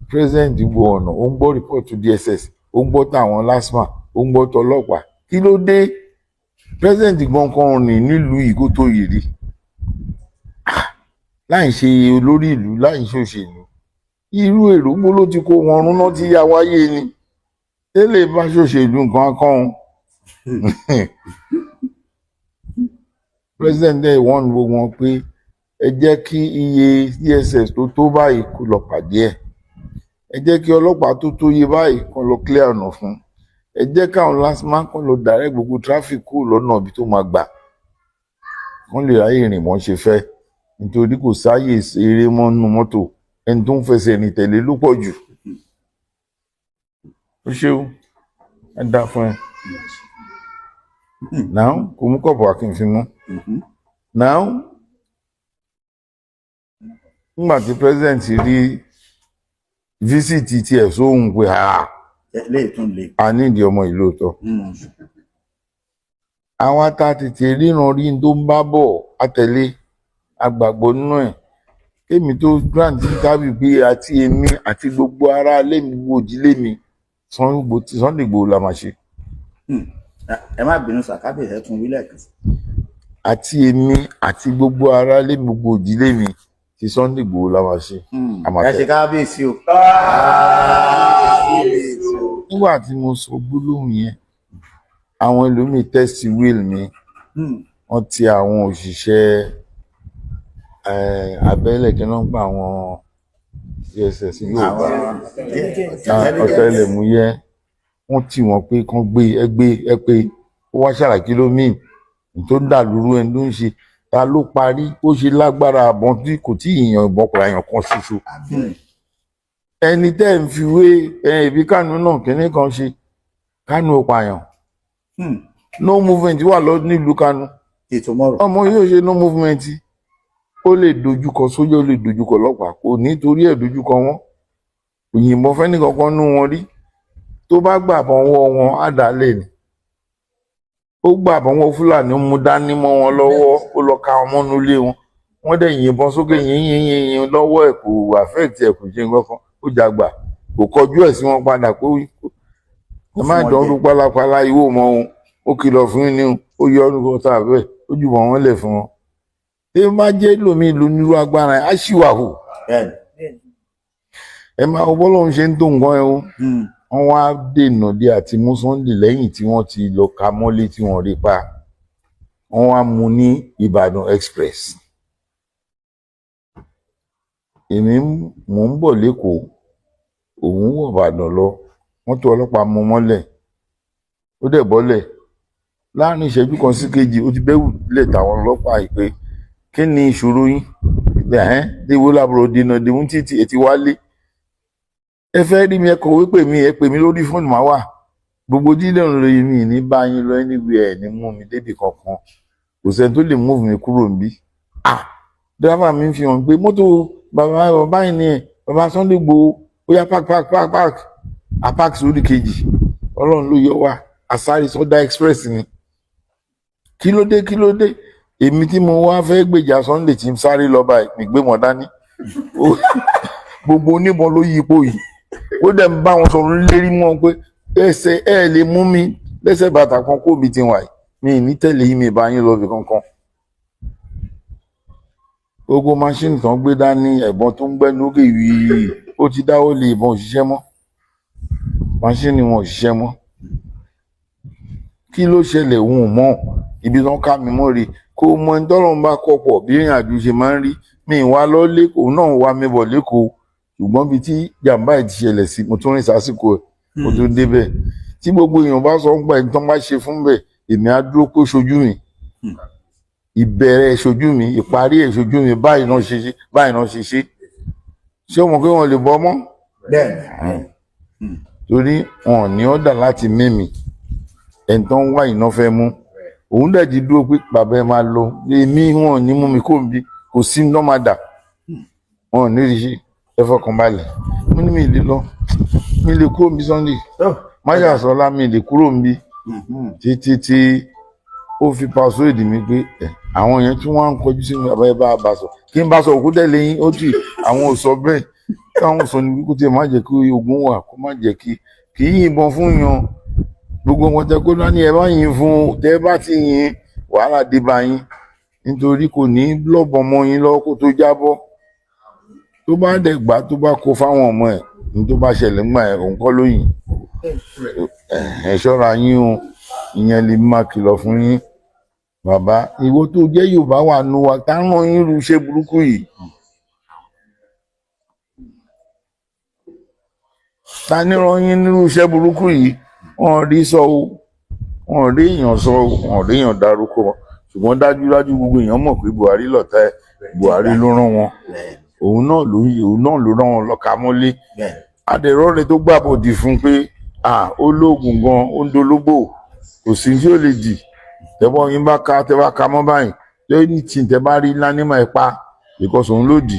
president. Gbọ́ ọ̀nà, ó ń gbọ́ report to DSS, ó ń gbọ́ tàwọn LASTMA, ó ń gbọ́ tọlọ́pàá. Kí ló dé? President gan kan rìn nílùú yìí kó tó yìí rí. Ah, láì ṣe olórí ìlú, láì ṣe òṣèlú, irú èrò gbó ló ti kó wọn rún náà tí yá wáyé ni. Tẹ́lẹ̀ bá ṣòṣèlú nǹkan kan, president dẹ̀ wọ́n gbogbo wọn pé ẹ jẹ́ kí iye DSS tó tó báyìí kó lọ pàdé ẹ̀, ẹ jẹ́ kí ọlọ́pàá tó tó iye báyìí kó lọ clear ọ̀nà fún, ẹ jẹ́ káwọn LASTMA kó lọ direct gbogbo traffic kúrò lọ́nà ibi tó máa gbà, kán lè ráyè rìn wọ́n ṣe fẹ́, nítorí kò sáàyè eré mọ́ nínú mọ́tò. Ẹni tó ń fẹsẹ̀ rìn tẹ̀lé ló pọ̀ jù. Ó ṣeun, ẹ dá fún ẹ now. Kò mú kọ̀pù akin fi mú now. Nígbà tí president rí visit tiẹ̀ sóhun pé ah, Lè tún lè. a nídìí ọmọ ìlú òótọ́. Àwa tá a tètè ríran rí n tó ń bá bọ̀, àtẹ̀lé agbàgbọ́ nínú ẹ̀. Kémi tó grant interview pé àti èmi àti gbogbo ará ilé mi, gbogbo ìdílé mi, Sunday Igboho la máa ṣe. Ẹ má bínú sà, kábíyèsí, ẹ tún wí lẹ́ẹ̀kan sí. Àti èmi àti gbogbo ará ilé mi, gbogbo ìdílé mi, ti Sunday Igboho la máa ṣe. A máa Ẹ ṣe tẹ̀. kábíyèsí o. Kábíyèsí o. Nígbà tí mo sọ gbólóhùn yẹn, àwọn ẹlòmíì test will mi. Wọ́n ti àwọn òṣìṣẹ́ abẹ́lẹ̀ kí wọ́n gba àwọn DSS yóò bá ọ̀tẹlẹ̀múyẹ́, wọ́n tì wọ́n pé kán gbé ẹ, gbé ẹ, pé ó wá ṣàlàyé kí ló mean tó ń dà lóru, ẹni tó ń ṣe ta ló parí, ó ṣe lágbára àbọ̀n tí kò tí ì yan ìbọn kọ̀ọ̀rọ̀ àyàn kan ṣoṣo. Ẹni tẹ́ ń fi wé ìbí Kánú náà, kínní kan ṣe Kánú, ó pààyàn. No movement wà lọ nílùú Kánú. Ètò mọ́rọ̀. Ọmọ yóò ṣe no movement, ó lè dojúkọ sójà, ó lè dojúkọ ọlọ́pàá, kò ní torí ẹ̀ dojúkọ wọn, kò yìnbọn fẹ́ni kankan nú wọn rí. Tó bá gbà bọ́n wọ́ wọn, á dálẹ̀ ni. Ó gbà bọ́n wọ́ Fúlàní, mú dání mọ́ wọn lọ́wọ́, ó lọ ka wọn mọ́nú ilé wọn, wọ́n dẹ̀ yìnbọn sókè yín yín yín yín lọ́wọ́ ẹ̀, kò affect ẹ̀, kò ṣe nǹkan kan. Ó jàgbà, kò kọjú ẹ̀ sí wọn padà pé ẹ má Fún wọn dán jẹ. rú pálapàla ìwò mọ́ òun. Ó kìlọ̀ fún yín ni o, ó yọ ọ́nù kan tá a bẹ́ẹ̀, ó jùmọ̀ wọ́n lẹ̀ fún wọn. Tí ó bá jẹ́ lómi ìlú nírú agbára ẹ̀ á ṣì wà hù. Bẹ́ẹ̀ni. Ẹ máa wo bọ́lọ́run ṣe ń tó nǹkan ẹ o. Wọ́n wá dènà dé àti mú Sunday lẹ́yìn tí wọ́n ti lọ ka mọ́lé tí wọ́n rí pa. Wọ́n wá mú ní Ìbàdàn Express. Èmi mò ń bọ̀ lẹ́kọ̀ọ́, òun wọ̀ Ìbàdàn lọ, mọ́tò ọlọ́pàá mú mọ́lẹ̀, ó dẹ̀ bọ́lẹ̀. Láàrin ìṣẹ́jú kan sí kejì, ó ti bẹ́wù lẹ̀ tàwọn ọlọ́pàá yìí pé kí ni ìṣòro yín? Ẹ̀hẹ́n, déwó lábúrò dènà dèmú títì ẹ̀ ti wálé. Ẹ fẹ́ rí mi, ẹ kọ̀wé pè mí, ẹ pè mí lórí fóònù, máa wà gbogbo dídùn lóye mi ní bá yín lọ anywhere, ẹ̀ ní mú mi débì kankan, kò sẹ́ni tó lè move mi kúrò níbí. Ah, driver mi fi hàn pé mọ́tò bàbá bàbá yìí ni ẹ̀, bàbá Sunday Igboho. Ó yá, park, park, park, park. A park sórí kejì. Ọlọ́run ló yọ wá, asáré sọdá express ni. Kí ló dé? Kí ló dé? Èmi tí mo wá fẹ́ gbèjà Sunday tí ń sáré lọ báyìí, mi gbé mọ́ dání. Gbogbo oníbọn ló yí ipò yìí. Ó dẹ̀ ń bá wọn sọ̀rọ̀ lérí mọ́ pé ẹsẹ̀ ẹ lè mú mi lẹ́sẹ̀ bàtà kan kó mi ti wà yìí, mi ní tẹ̀lé yín, mi bá yín lọ bí kankan. Gbogbo machine tán gbé dání, ẹ̀bọn tó ń gbẹ́nu ókè wíì, ó ti dáwọ́ lé ìbọn, òṣìṣẹ́ mọ́, machine wọn ò ṣiṣẹ́ mọ́. Kí ló ṣẹlẹ̀? Òun ò mọ̀. Ibi tán ká mi mọ́ rí kó mọ ẹni tọ́lọ́run bá kọ̀ pọ̀ bí ìrìn àjò ṣe máa ń rí. Mi ì wá lọ lẹ́kọ̀ọ́ náà, wá mi bọ̀ lẹ́kọ̀ọ́, ṣùgbọ́n ibi tí jàǹbá yìí ti ṣẹlẹ̀ sí, mo tún rìn sásìkò ẹ̀, mo tún débẹ̀. Tí gbogbo èèyàn bá sọ ń pa ẹni tán bá ṣe fún bẹ̀, èmi á dúró kó ṣojú mi, ìbẹ̀rẹ̀ ṣojú mi, ìparí ẹ̀ ṣojú mi, báyìí náà ṣe ṣe, báyìí náà ṣe ṣe. Ṣé o mọ̀ pé wọ́n lè bọ́ mọ́? Bẹ́ẹ̀ni. Torí wọn ò ní ọ̀dà láti mímì. Ẹni tó ń wá iná fẹ́ mú òun dẹ̀ ti dúró pé bàbá ẹ máa lọ, èmi wọn ò ní mú mi kó n bí, kò sí ní máa dà, wọn ò ní rí sí. Ẹ fọkàn balẹ̀. Mo ní mi lè lọ, mi lè kúrò níbi. Sunday máyàsọ́lá, mi lè kúrò níbi títí tí ó fi persuade mi pé ẹ àwọn yẹn tí wọ́n á ń kọjú sí mi, bàbá ẹ bá bá sọ, kí n bá sọ òkú tẹ̀lé yín. Ó tì àwọn ò sọ bẹ́ẹ̀. Káwọn sọ ni kó tiẹ̀ má jẹ́ kí ogun wà, kó má jẹ́ kí kì í yìnbọn fún yan gbogbo wọn tẹ kó dání. Ẹ bá yìn fún, tẹ bá ti yìn, wàhálà dé bá yín, nítorí kò ní lọ́bọ̀n mọ́ yín lọ́wọ́ kó tó jábọ́. Tó bá dẹ̀ gbà, tó bá kó fáwọn ọmọ ẹ̀ ní, tó bá ṣẹlẹ̀ ńgbà ẹ̀, òun kọ́ ló yìn. Ẹ ṣọ́ra yín o. Ìyẹn lè máa kìlọ̀ fún yín. Bàbá, ìwọ tó jẹ́ Yorùbá wà nù wa, táwọn yín ru iṣẹ́ burúkú yìí, ta ní rán yín nírú iṣẹ́ burúkú yìí? Wọ́n rí sọ o, wọ́n rí èèyàn sọ o, wọ́n rí èèyàn dárúkọ, ṣùgbọ́n dájúdájú gbogbo èèyàn mọ̀ pé Buhari lọ̀tá ẹ̀, Buhari ló rán wọn. Òun náà ló rán wọn lọ́ka mọ́lé. Adẹ̀rọ̀ rẹ̀ tó gbàbọ̀dì fún pé ó lóògùn gan, ó ń dológbò, kò sí tí ó lè dì. Tẹ́bọ̀ yín bá ka, tẹ́ bá ka mọ́ báyìí lẹ́yìn tí tẹ́ bá rí lánímọ̀ ẹ̀ pa, because òun ló dì.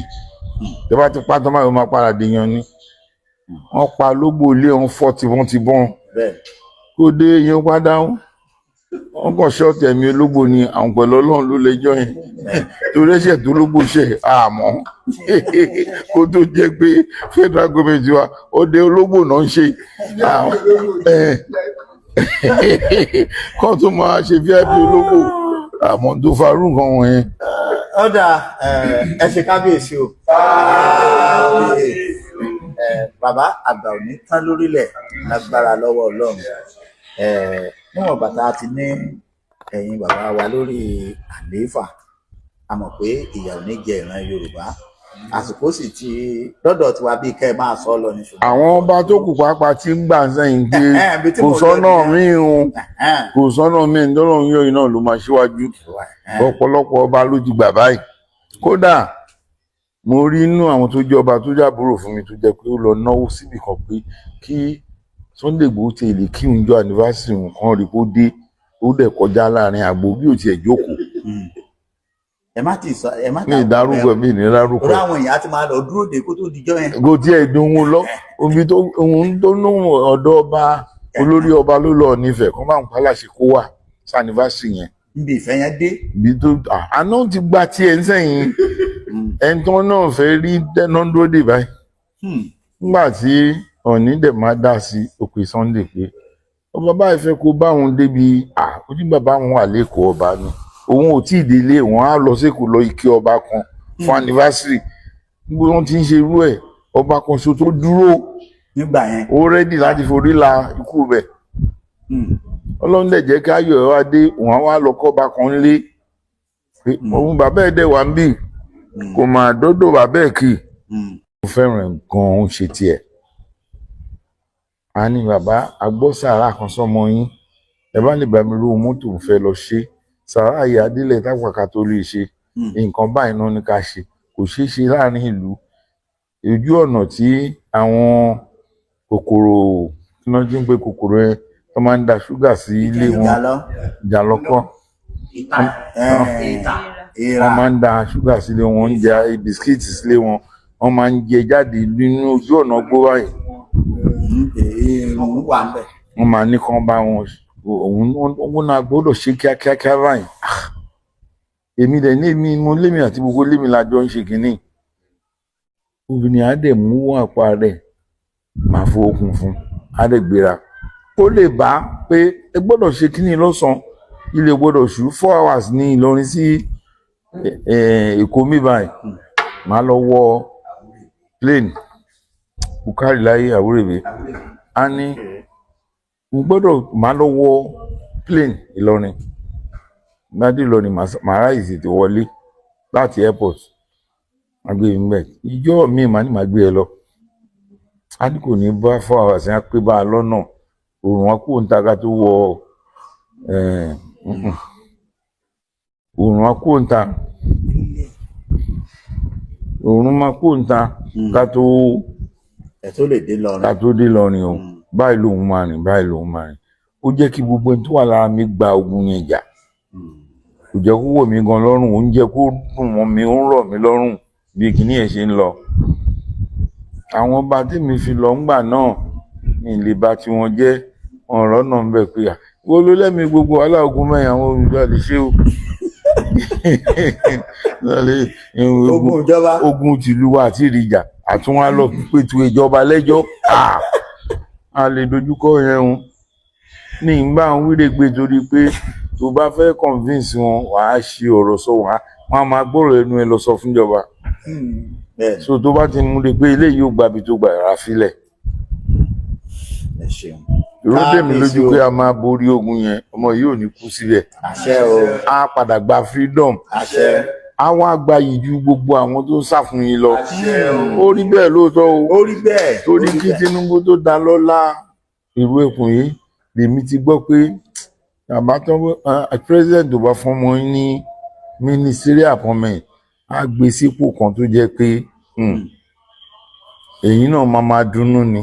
Tẹ́ bá ti pa tán báyìí, ó máa padà dèèyàn ni. Wọ́n pa lógbò ilé òun fọ́ tìbọn-tìbọn kó dé yín padà. Wọ́n kàn ṣọ́ọ̀tì ẹ̀mí ológbò ni. Àwọn pẹ̀lú Ọlọ́run ló lẹ́jọ́ yẹn, torí ẹ̀ṣẹ̀ tó lógbò ṣẹ̀ àmọ́ kó tó jẹ́ pé federal government wa ọdẹ ológbò náà ń ṣe kó tó máa ṣe VIP ológbò, àmọ́ tó farú nǹkan wọ̀nyẹn. Ọ̀dà, ẹ ṣe kábíyèsí o. Bàbá àgbà ò ní tán lórílẹ̀ lágbára lọ́wọ́ Ọlọ́run. Níwọ̀n bàtà ti ní ẹ̀yin bàbá wa lórí àlééfà, a mọ̀ pé ìyà ò ní jẹ ìran Yorùbá. Àsìkò sì ti dọ́dọ̀ tiwa bíi kẹ́ ẹ máa sọ lọ ní ṣùgbọ́n. Àwọn ọba tó kù pàápàá ti ń gbà sẹ́yìn pé ibi tí kò mo lọ sọ́nà nìyẹn. míì o, kò sọ́nà míì. Ńdọ́rọ̀ yóò iná ló máa ṣíwájú. Ọ̀pọ̀lọpọ̀ ọba ló ti gbà báyìí. Kódà mo rí inú àwọn tó jẹ́ ọba tó jábúrò fún mi tó jẹ́ pé ó lọ náwó síbì kan pé kí Sunday Igboho ti lè kí òun jọ anniversary nǹkan rí, kó dé, ó dẹ̀ kọjá láàrin àgbo bí ò tiẹ̀ jókòó. Ẹ má ti sọ, ẹ má Mi ìdárúkọ, mi ní dárúkọ. Orí àwọn èèyàn á ti máa lọ dúró de kó tó dijọ́ yẹn. Kò tiẹ̀ dùn ún lọ omi tó òun tó lóhùn ọ̀dọ̀ ọba, olórí ọba ló lọ nífẹ̀ẹ́ kó máa ń paláṣẹ kó wà sí anniversary yẹn. Níbi ìfẹ́ yẹn dé. Ibi tó àná ti gba tiẹ̀ ń sẹ́yìn, ẹni tó náà fẹ́ rí dẹ́nà dúró dè báyìí. Nígbà tí Ọ̀ọ̀ni dẹ̀ máa dá sí òpè Sunday pé ọba báyìí fẹ́ kó bá òun débi, ó ní bàbá òun wà lẹ́kọ̀ọ́, ọba ni òun ò tí ì délé, òun á lọ sékòó lọ ike ọba kan fún anniversary. Gbogbo wọn ti ń ṣe irú ẹ̀, ọba kan ṣo tó dúró nígbà yẹn. Ó ready láti forí la ikú bẹ̀. Ọlọ́run dẹ̀ jẹ́ ká ayọ̀ ẹ̀ wá dé, òun á wá lọ kọ́ba kan lé pé òun bàbá ẹ̀ dẹ̀ wá ń bì, kò mà dọ́dọ̀ bàbá ẹ̀ kì í. Mo fẹ́ràn ẹ̀ gan-an, ó ń ṣe tiẹ̀. A ní bàbá agbọ́ sàárà kan sọ́mọ yín, ẹ bá lè bá mi rówó mọ́tò, ń fẹ́ lọ ṣe sàárà yìí adílẹ̀ tápàkà tó lè ṣe nǹkan báyìí náà ní ká ṣe, kò ṣeé ṣe láàrin ìlú, ojú ọ̀nà tí àwọn kòkòrò tí wọ́n ti ń pe kòkòrò yẹn tó máa ń da ṣúgà sí ilé wọn. Ìjàlọ. Ìjàlọ́kọ́. Ìrà. Wọ́n máa ń da ṣúgà sílé wọn, ń jẹ bisikíìtì sílé wọn, wọ́n máa ń jẹ jáde nínú ojú ọ̀nà gbó báyìí. Ìrùn wà ń bẹ̀. Wọ́n máa ní kán bá wọn, òun òun náà gbọ́dọ̀ ṣe kíákíákíá báyìí. Èmi dẹ̀ ní èmi mo lémi àti gbogbo lémi la jọ ń ṣe kínní. Obìnrin á dẹ̀ mú àpá rẹ̀, máa fowó kún fún, á dẹ̀ gbéra ó lè bá pé ẹ gbọ́dọ̀ ṣe kínní lọ́sàn-án, ilé gbọ́dọ̀ ṣú. 4 hours ní Ìlọrin sí Èkó mi báyìí, màá lọ wọ plane Bukari láyé àwúrèbe. Á ní mo gbọ́dọ̀ máa lọ wọ plane Ìlọrin. Bá dé Ìlọrin, màá ráyè tètè wọlé láti airport, màá gbé mi bẹ́ẹ̀. Ìjọ mi màá ní màá gbé ẹ lọ, á ní kò ní bá 4 hours yẹn, á pé bá a lọ́nà òòrùn wa kúrò níta ká tó wọ òòrùn wa kúrò níta, òòrùn máa kúrò níta ká tó Ẹ tó lè dé lọrin. Ká tó dé Ìlọrin o. Báyìí lòun máa rìn, báyìí lòun máa rìn. Ó jẹ́ kí gbogbo ẹni tó wà lára mi gba ogun yẹn jà. Kò jẹ́ kó wọ̀ mí gan lọ́rùn, ó ń jẹ́ kó dùn mọ́ mi, ó ń rọ̀ mí lọ́rùn bí kinní yẹn ṣe ń lọ. Àwọn ọba tí mi fi lọ ńgbà náà ní ilé bá tí wọ́n jẹ́ ọ̀rọ̀ náà ń bẹ̀ pé à wo ló lẹ́mìí gbogbo wàhálà ogun mẹ́rin àwọn olùdó lè ṣe o. Ogun ìjọba. Ogun tìlú wa àti ìrìjà àtúnwá lọ pẹ̀tù ìjọba lẹ́jọ́. A lè dojúkọ yẹn o ní ìgbà ń wílé gbé, torí pé tó bá fẹ́ convince wọn, wàá ṣe ọ̀rọ̀ sọ, wàá wọn á máa gbọ́rọ̀ ẹnu ẹ lọ sọ fúnjọba. So tó bá ti mú de pé eléyìí ò gbabi tó gbà rà sílẹ̀. Ẹ ṣeun. Ìró dè mí Kábíyèsí lójú o. pé a máa borí ogun yẹn, ọmọ yìí ò ní kú síbẹ̀. Àṣẹ o. Á padà gba freedom. Àṣẹ. Á wá gba yìí ju gbogbo àwọn tó ń sá fún yín lọ. Ó rí bẹ́ẹ̀ lóòótọ́ o. Ó rí bẹ́ẹ̀. Torí Ó rí kí bẹ́ẹ̀. Tinubu tó dá lọ́lá ìlú ẹkùn yìí, lèmi ti gbọ́ pé bàbá tó president tó bá fún ọmọ yín ní ministerial appointment, á gbé sípò kan tó jẹ́ pé èyí náà máa máa dunnú ni.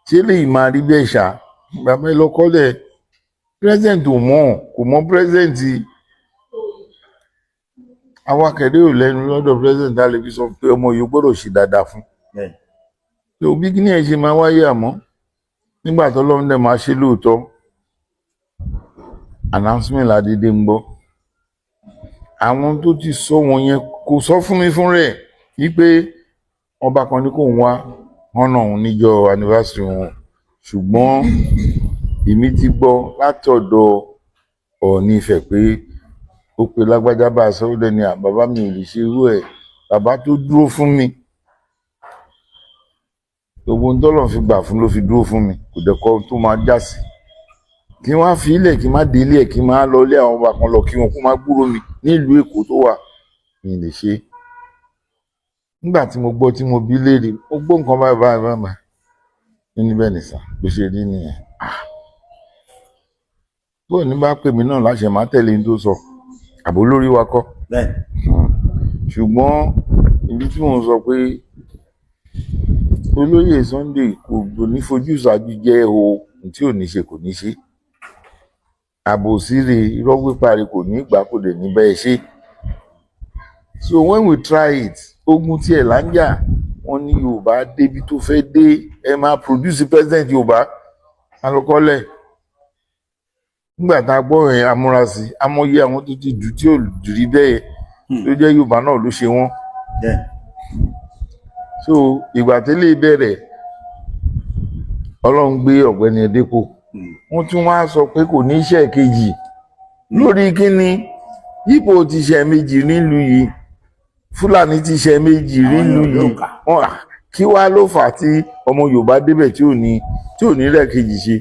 Ṣé lèyí máa rí bẹ́ẹ̀ ṣá? Bàbá ẹ lọ kọ́lẹ̀, president ò mọ̀, kò mọ̀ president. Àwa kẹ̀dé ò lẹ́nu lọ́dọ̀ president á lè fi sọ pé ọmọ yìí ó gbọ́dọ̀ ṣe dáadáa fún tó bí kíní ẹ̀ ṣe máa wáyé. Àmọ́ nígbà tó lọ́run dẹ̀ máa ṣe lóòótọ́, announcement ládédé ń gbọ́. Àwọn tó ti sọ wọn yẹn kò sọ fún mi fún rẹ̀ wípé ọba kan ní kò ń wá ọ̀nà òun níjọ́ anniversary wọn, ṣùgbọ́n èmi ti gbọ́ látọ̀dọ̀ Ọọ̀ni Ifẹ̀ pé ó pe lágbájá bá a sọ, ó dẹni à bàbá mi ò lè ṣe irú ẹ̀, bàbá tó dúró fún mi, gbogbo ohun tọ́lọ́run fi gbà fún ló fi dúró fún mi, kò dẹ̀ kọ́ tó máa já sí kí wọ́n á fi ilẹ̀, kí n má délé ẹ̀, kí n má lọ ilé àwọn ọba kan lọ kí wọn kó má gbúrò mi nílùú Èkó tó wà, mi lè ṣe é. Nígbà tí mo gbọ́ tí mo bí léèrè, mo gbọ́ nǹkan báyìí báyìí báyìí báyìí ní bẹ́ẹ̀ nìsà bó ṣe rí nìyẹn. Ah, bóun ní bá pè mí náà láṣẹ, má tẹ̀lé ní tó sọ àbó lórí wa kọ́. Ṣùgbọ́n ibi tí mò ń sọ pé olóyè Sunday kò ní fojú ìṣáájú jẹ́ o, tí ò ní ṣe kò ní ṣe, àbòsí rè, irọ́ pípa rè, kò ní gbà, kò dẹ̀ ní bẹ́ẹ̀ ṣe. So when we try it, ogun tiẹ̀ là ń jà. Wọ́n ní Yorùbá débi tó fẹ́ dé, ẹ máa produce president Yorùbá alọ́kọ́lẹ̀. Nígbà tá a gbọ́ yẹn, amúrasí amóye àwọn tó ti dù tí ò rí bẹ́ẹ̀ tó jẹ́ Yorùbá náà ló ṣe wọ́n. So ìgbà tẹ́lẹ̀ bẹ̀rẹ̀, Ọlọ́run gbé ọ̀gbẹ́ni Ẹdẹ́kọ̀, wọ́n tún wá sọ pé kò ní iṣẹ́ kejì lórí kíni. Yípo ti ṣe méjì nílùú yìí, Fúlàní ti ṣe méjì nílùú yìí. Wọ́n kí wá ló fà á tí ọmọ Yorùbá débẹ̀ tí ò ní lẹ́ẹ̀kejì ṣe?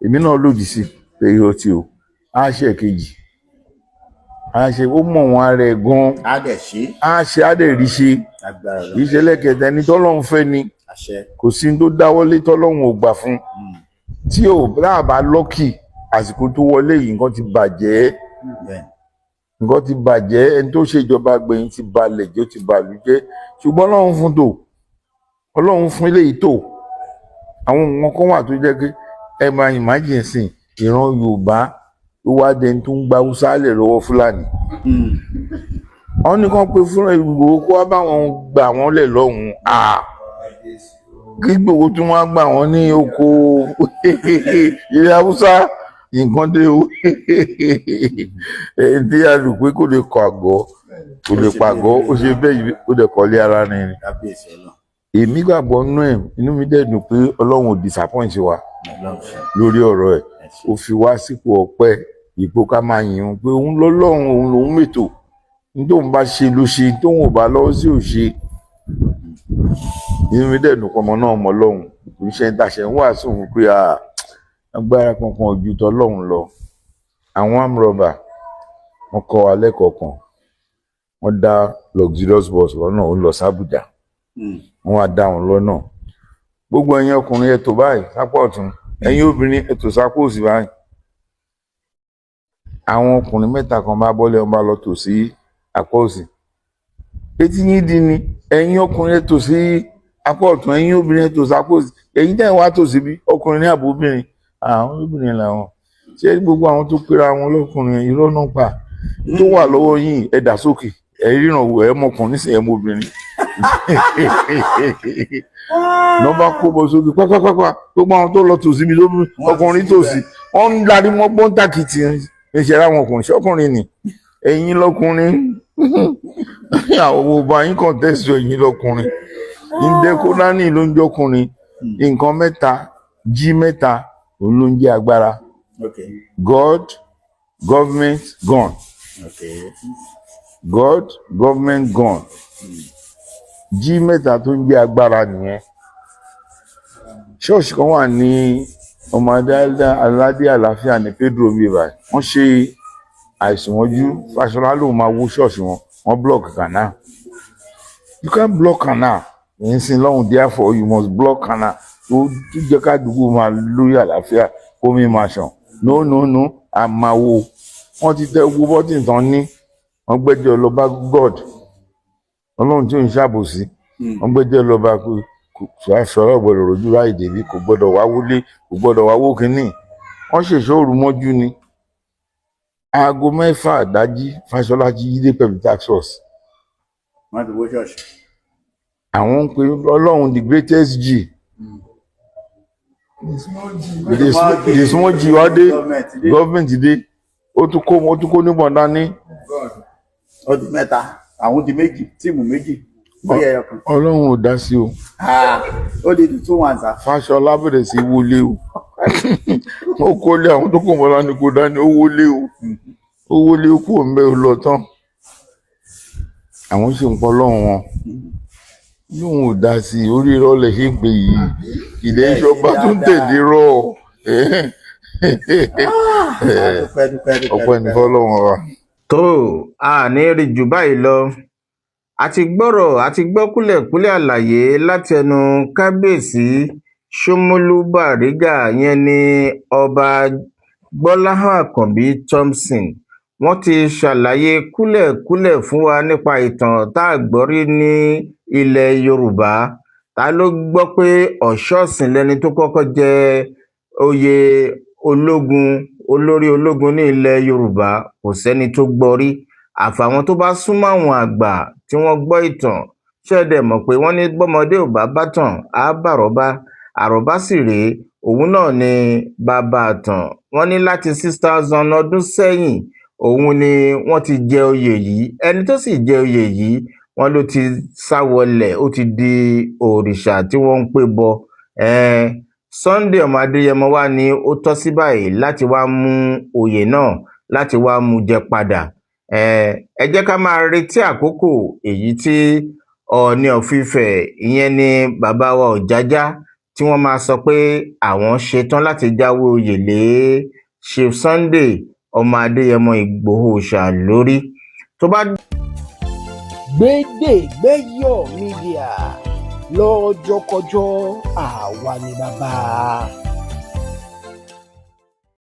Èmi náà lòdì sí pé ó ti o á ṣe kejì, á ṣe, ó mọ̀ wọn ara ẹ̀ gan. Á dẹ̀ ṣe. Á ṣe, á dẹ̀ rí ṣe. Agbára Kì í ṣe lẹ́kẹ̀ẹ́ta ẹni tọ́lọ́run fẹ́ ni. Àṣẹ. Kò sí ní tó dáwọ́lé tọ́lọ́run ò gbà fún tí ò láàbá lọ́kì. Àsìkò tó wọlé yìí, nǹkan ti bàjẹ́. Nǹkan ti bàjẹ́. Ẹni tó ṣèjọba gbẹ̀yìn ti balẹ̀ jẹ́, ó ti bàlú jẹ́, ṣùgbọ́n Ọlọ́run fún tò, Ọlọ́run fún eléyìí tò. Àwọn nǹkan kan wà tó jẹ́ pé ẹ máa imagine sìn ìran Yorùbá ló wá dẹni tó ń gba Haúsá lẹ̀ lọ́wọ́ Fúlàní. Wọ́n ní kán pé fúnra Ìgbòho kó wá bá wọn gbà wọ́n lẹ̀ lọ́hùn-ún, kí Ìgbòho tún wá gbà wọ́n ní oko ilẹ̀ Haúsá. Nǹkan dé o. Ẹni tí a rò pé kò lè kọ àgọ́, kò lè pàgọ́, ó ṣe bẹ́ẹ̀, ó dẹ̀ kọ́lé ara ni. Kábíyèsí Ọlọ́run. Èmi gbàgbọ́ nínú ẹ̀, inú mi dẹ̀ dùn pé Ọlọ́run ò disappoint wa Ọlọ́run ṣe. lórí ọ̀rọ̀ ẹ̀. Ẹ ṣe. Ó fi wá sípò ọpẹ́, ipò ká máa yìn ín pé òun lọ́lọ́run, òun lòún mètò ní tóun bá ṣe ló ṣe, tóun ò bá lọ́wọ́ sí ò ṣe. Inú mi dẹ̀ dùn pé ọmọ náà mọ Ọlọ́run, kò ń ṣe ń tàṣẹ ń wàásù fún pé agbára kankan ò ju tọlọ́run lọ. Àwọn armed robber, wọ́n kọ́ wa lẹ́kọ̀ọ́ kan. Wọ́n dá luxurious bus lọ́nà, ó ń lọ sí Àbújá. Wọ́n wá dá wọn lọ́nà. Gbogbo ẹ̀yin ọkùnrin, ẹ tò báyìí sápá ọ̀tún, ẹ̀yin obìnrin, ẹ tò sápá òsì báyìí. Àwọn ọkùnrin mẹ́ta kan bá bọ́lẹ̀, wọ́n bá lọ tò sí apá òsì. Etí yín di ni. Ẹ̀yin ọkùnrin, ẹ tò sí apá ọ̀tún, ẹ̀yin obìnrin, ẹ tò sápá òsì. Ẹ̀yin tẹ̀ wá tò síbí, ọkùnrin ní àbò obìnrin? Àwọn obìnrin làwọn. Ṣé gbogbo àwọn tó pera wọn lọ́kùnrin, irọ́ náà pa tó wà lọ́wọ́ yín, ẹ dà sókè, ẹ ríran wò, ẹ mọkùnrin sí, ẹ mọ obìnrin. Nọmba kó bọ sókè pápápápá. Gbogbo àwọn tó lọ tòsí mi tó ọkùnrin tòsí, wọn ń darí mọ́ gbọ́ntàkìtì ìṣẹ̀lẹ̀. Àwọn ọkùnrin ṣọkùnrin ni ẹ̀yin lọ́kùnrin, àwọn ọba yín kàn tẹ̀sí ẹ̀yin lọ́kùnrin. Ǹdẹ́kọ́dání ló ń jọkùnrin. Nǹkan mẹ́ta jí mẹ́ta, òun ló ń jẹ́ agbára: God, government, gun. God, government, gun. Jí mẹ́ta tó ń jẹ́ agbára nìyẹn. Ṣọ́ọ̀ṣì kan wà ní ọmọ aládé àlàáfíà ní Pedro bíbá. Wọ́n ṣe àìsàn mọ́jú. Fáṣọlá lòun máa wó ṣọ́ọ̀ṣì wọn. Wọ́n block canal. You can't block canal. Ń sin lọ́hùn, therefore you must block canal tó tó jẹ́ ká àdúgbò máa lórí àlàáfíà, kómi máa ṣàn. No, no, no, a máa wo. Wọ́n ti tẹ owó bọ́tì tán ní wọ́n gbẹ́jọ́ lọ bá God, Ọlọ́run tí ò ń ṣàbòsí. Wọ́n gbẹ́jọ́ lọ bá pé Fáṣọlá gbọ́dọ̀ rojú ráì débi, kò gbọ́dọ̀ wá wọlé, kò gbọ́dọ̀ wá wó kínní. Wọ́n ṣèṣọ́ òru mọ́jú ni. Aago 6 àdájí, Fáṣọlá jí dé pẹ̀lú task force. Wọ́n ti wó ṣọ́ọ̀ṣì. Àwọn ń pe Ọlọ́run the greatest G, the small G wá dé. Government dé, ó tún kó níbọn dání. Ó di mẹ́ta, àwọn di méjì, team méjì lórí ẹyọ kan. Ọlọ́run ò dá sí o. Ah, ó di 2-1 sá. Fáṣọlá bẹ̀rẹ̀ sí wọlé o. Ó kólé àwọn tó kò mọ́lá ní kò dání, ó wọlé o, ó wọlé, ó kúrò ńbẹ̀, ó lọ tán. Àwọn sì ń pọ́ lọ́hùn wọn lóun ò dá sí i. Orí irọ́ lẹ̀ ṣe ń pè yìí, ilé ìṣọba tó ń tẹ̀lé rọ̀. Dúpẹ́, dúpẹ́, dúpẹ́. Ọpẹ́ ní fọ́lọ́run wa. Tó a ní rí jù báyìí lọ. A ti gbọ́rọ̀, a ti gbọ́ kúlẹ̀kúlẹ̀ àlàyé láti ẹnu Kábíyèsí Ṣómólú Bàrígà, yẹn ní Ọba Gbọ́láhàn Àkànbí Thompson. Wọ́n ti ṣàlàyé kúlẹ̀kúlẹ̀ fún wa nípa ìtàn tá a gbọ́ rí ní ilẹ̀ Yorùbá. Ta ló gbọ́ pé Ọ̀ṣọ́ọ̀sìn lẹni tó kọ́kọ́ jẹ oyè ológun, olórí ológun ní ilẹ̀ Yorùbá? Kò sẹ́ni tó gbọ́ rí, àfàwọn tó bá súnmọ́ àwọn àgbà tí wọ́n gbọ́ ìtàn. Ṣé ẹ dẹ̀ mọ̀ pé wọ́n ní bọ́mọdé ò bá bátàn, á bàrọ́bá? Àròbá sì rèé, òun náà ni bàbá àtàn. Wọ́n ní láti 6,000 ọdún sẹ́yìn, òun ni wọ́n ti jẹ oyè yìí. Ẹni tó sì jẹ oyè yìí, wọ́n ló ti sá wọlé, ó ti di òrìṣà tí wọ́n ń pè bọ. Sunday ọmọ Adéyẹmọ wá ní ó tọ́ sí báyìí láti wá mú oyè náà, láti wá mú jẹ padà. Ẹ jẹ́ ká máa retí àkókò èyí tí Ọọ̀ni of Ifẹ̀, ìyẹn ni bàbá wa Ọ̀jájá, tí wọ́n máa sọ pé àwọn ṣetán láti jáwé oyè lé Chief Sunday ọmọ Adéyẹmọ Ìgbòho Òòṣà lórí tó bá Gbédègbéyọ̀ Media, lọ́jọ́kọjọ́, àwa ni bàbá.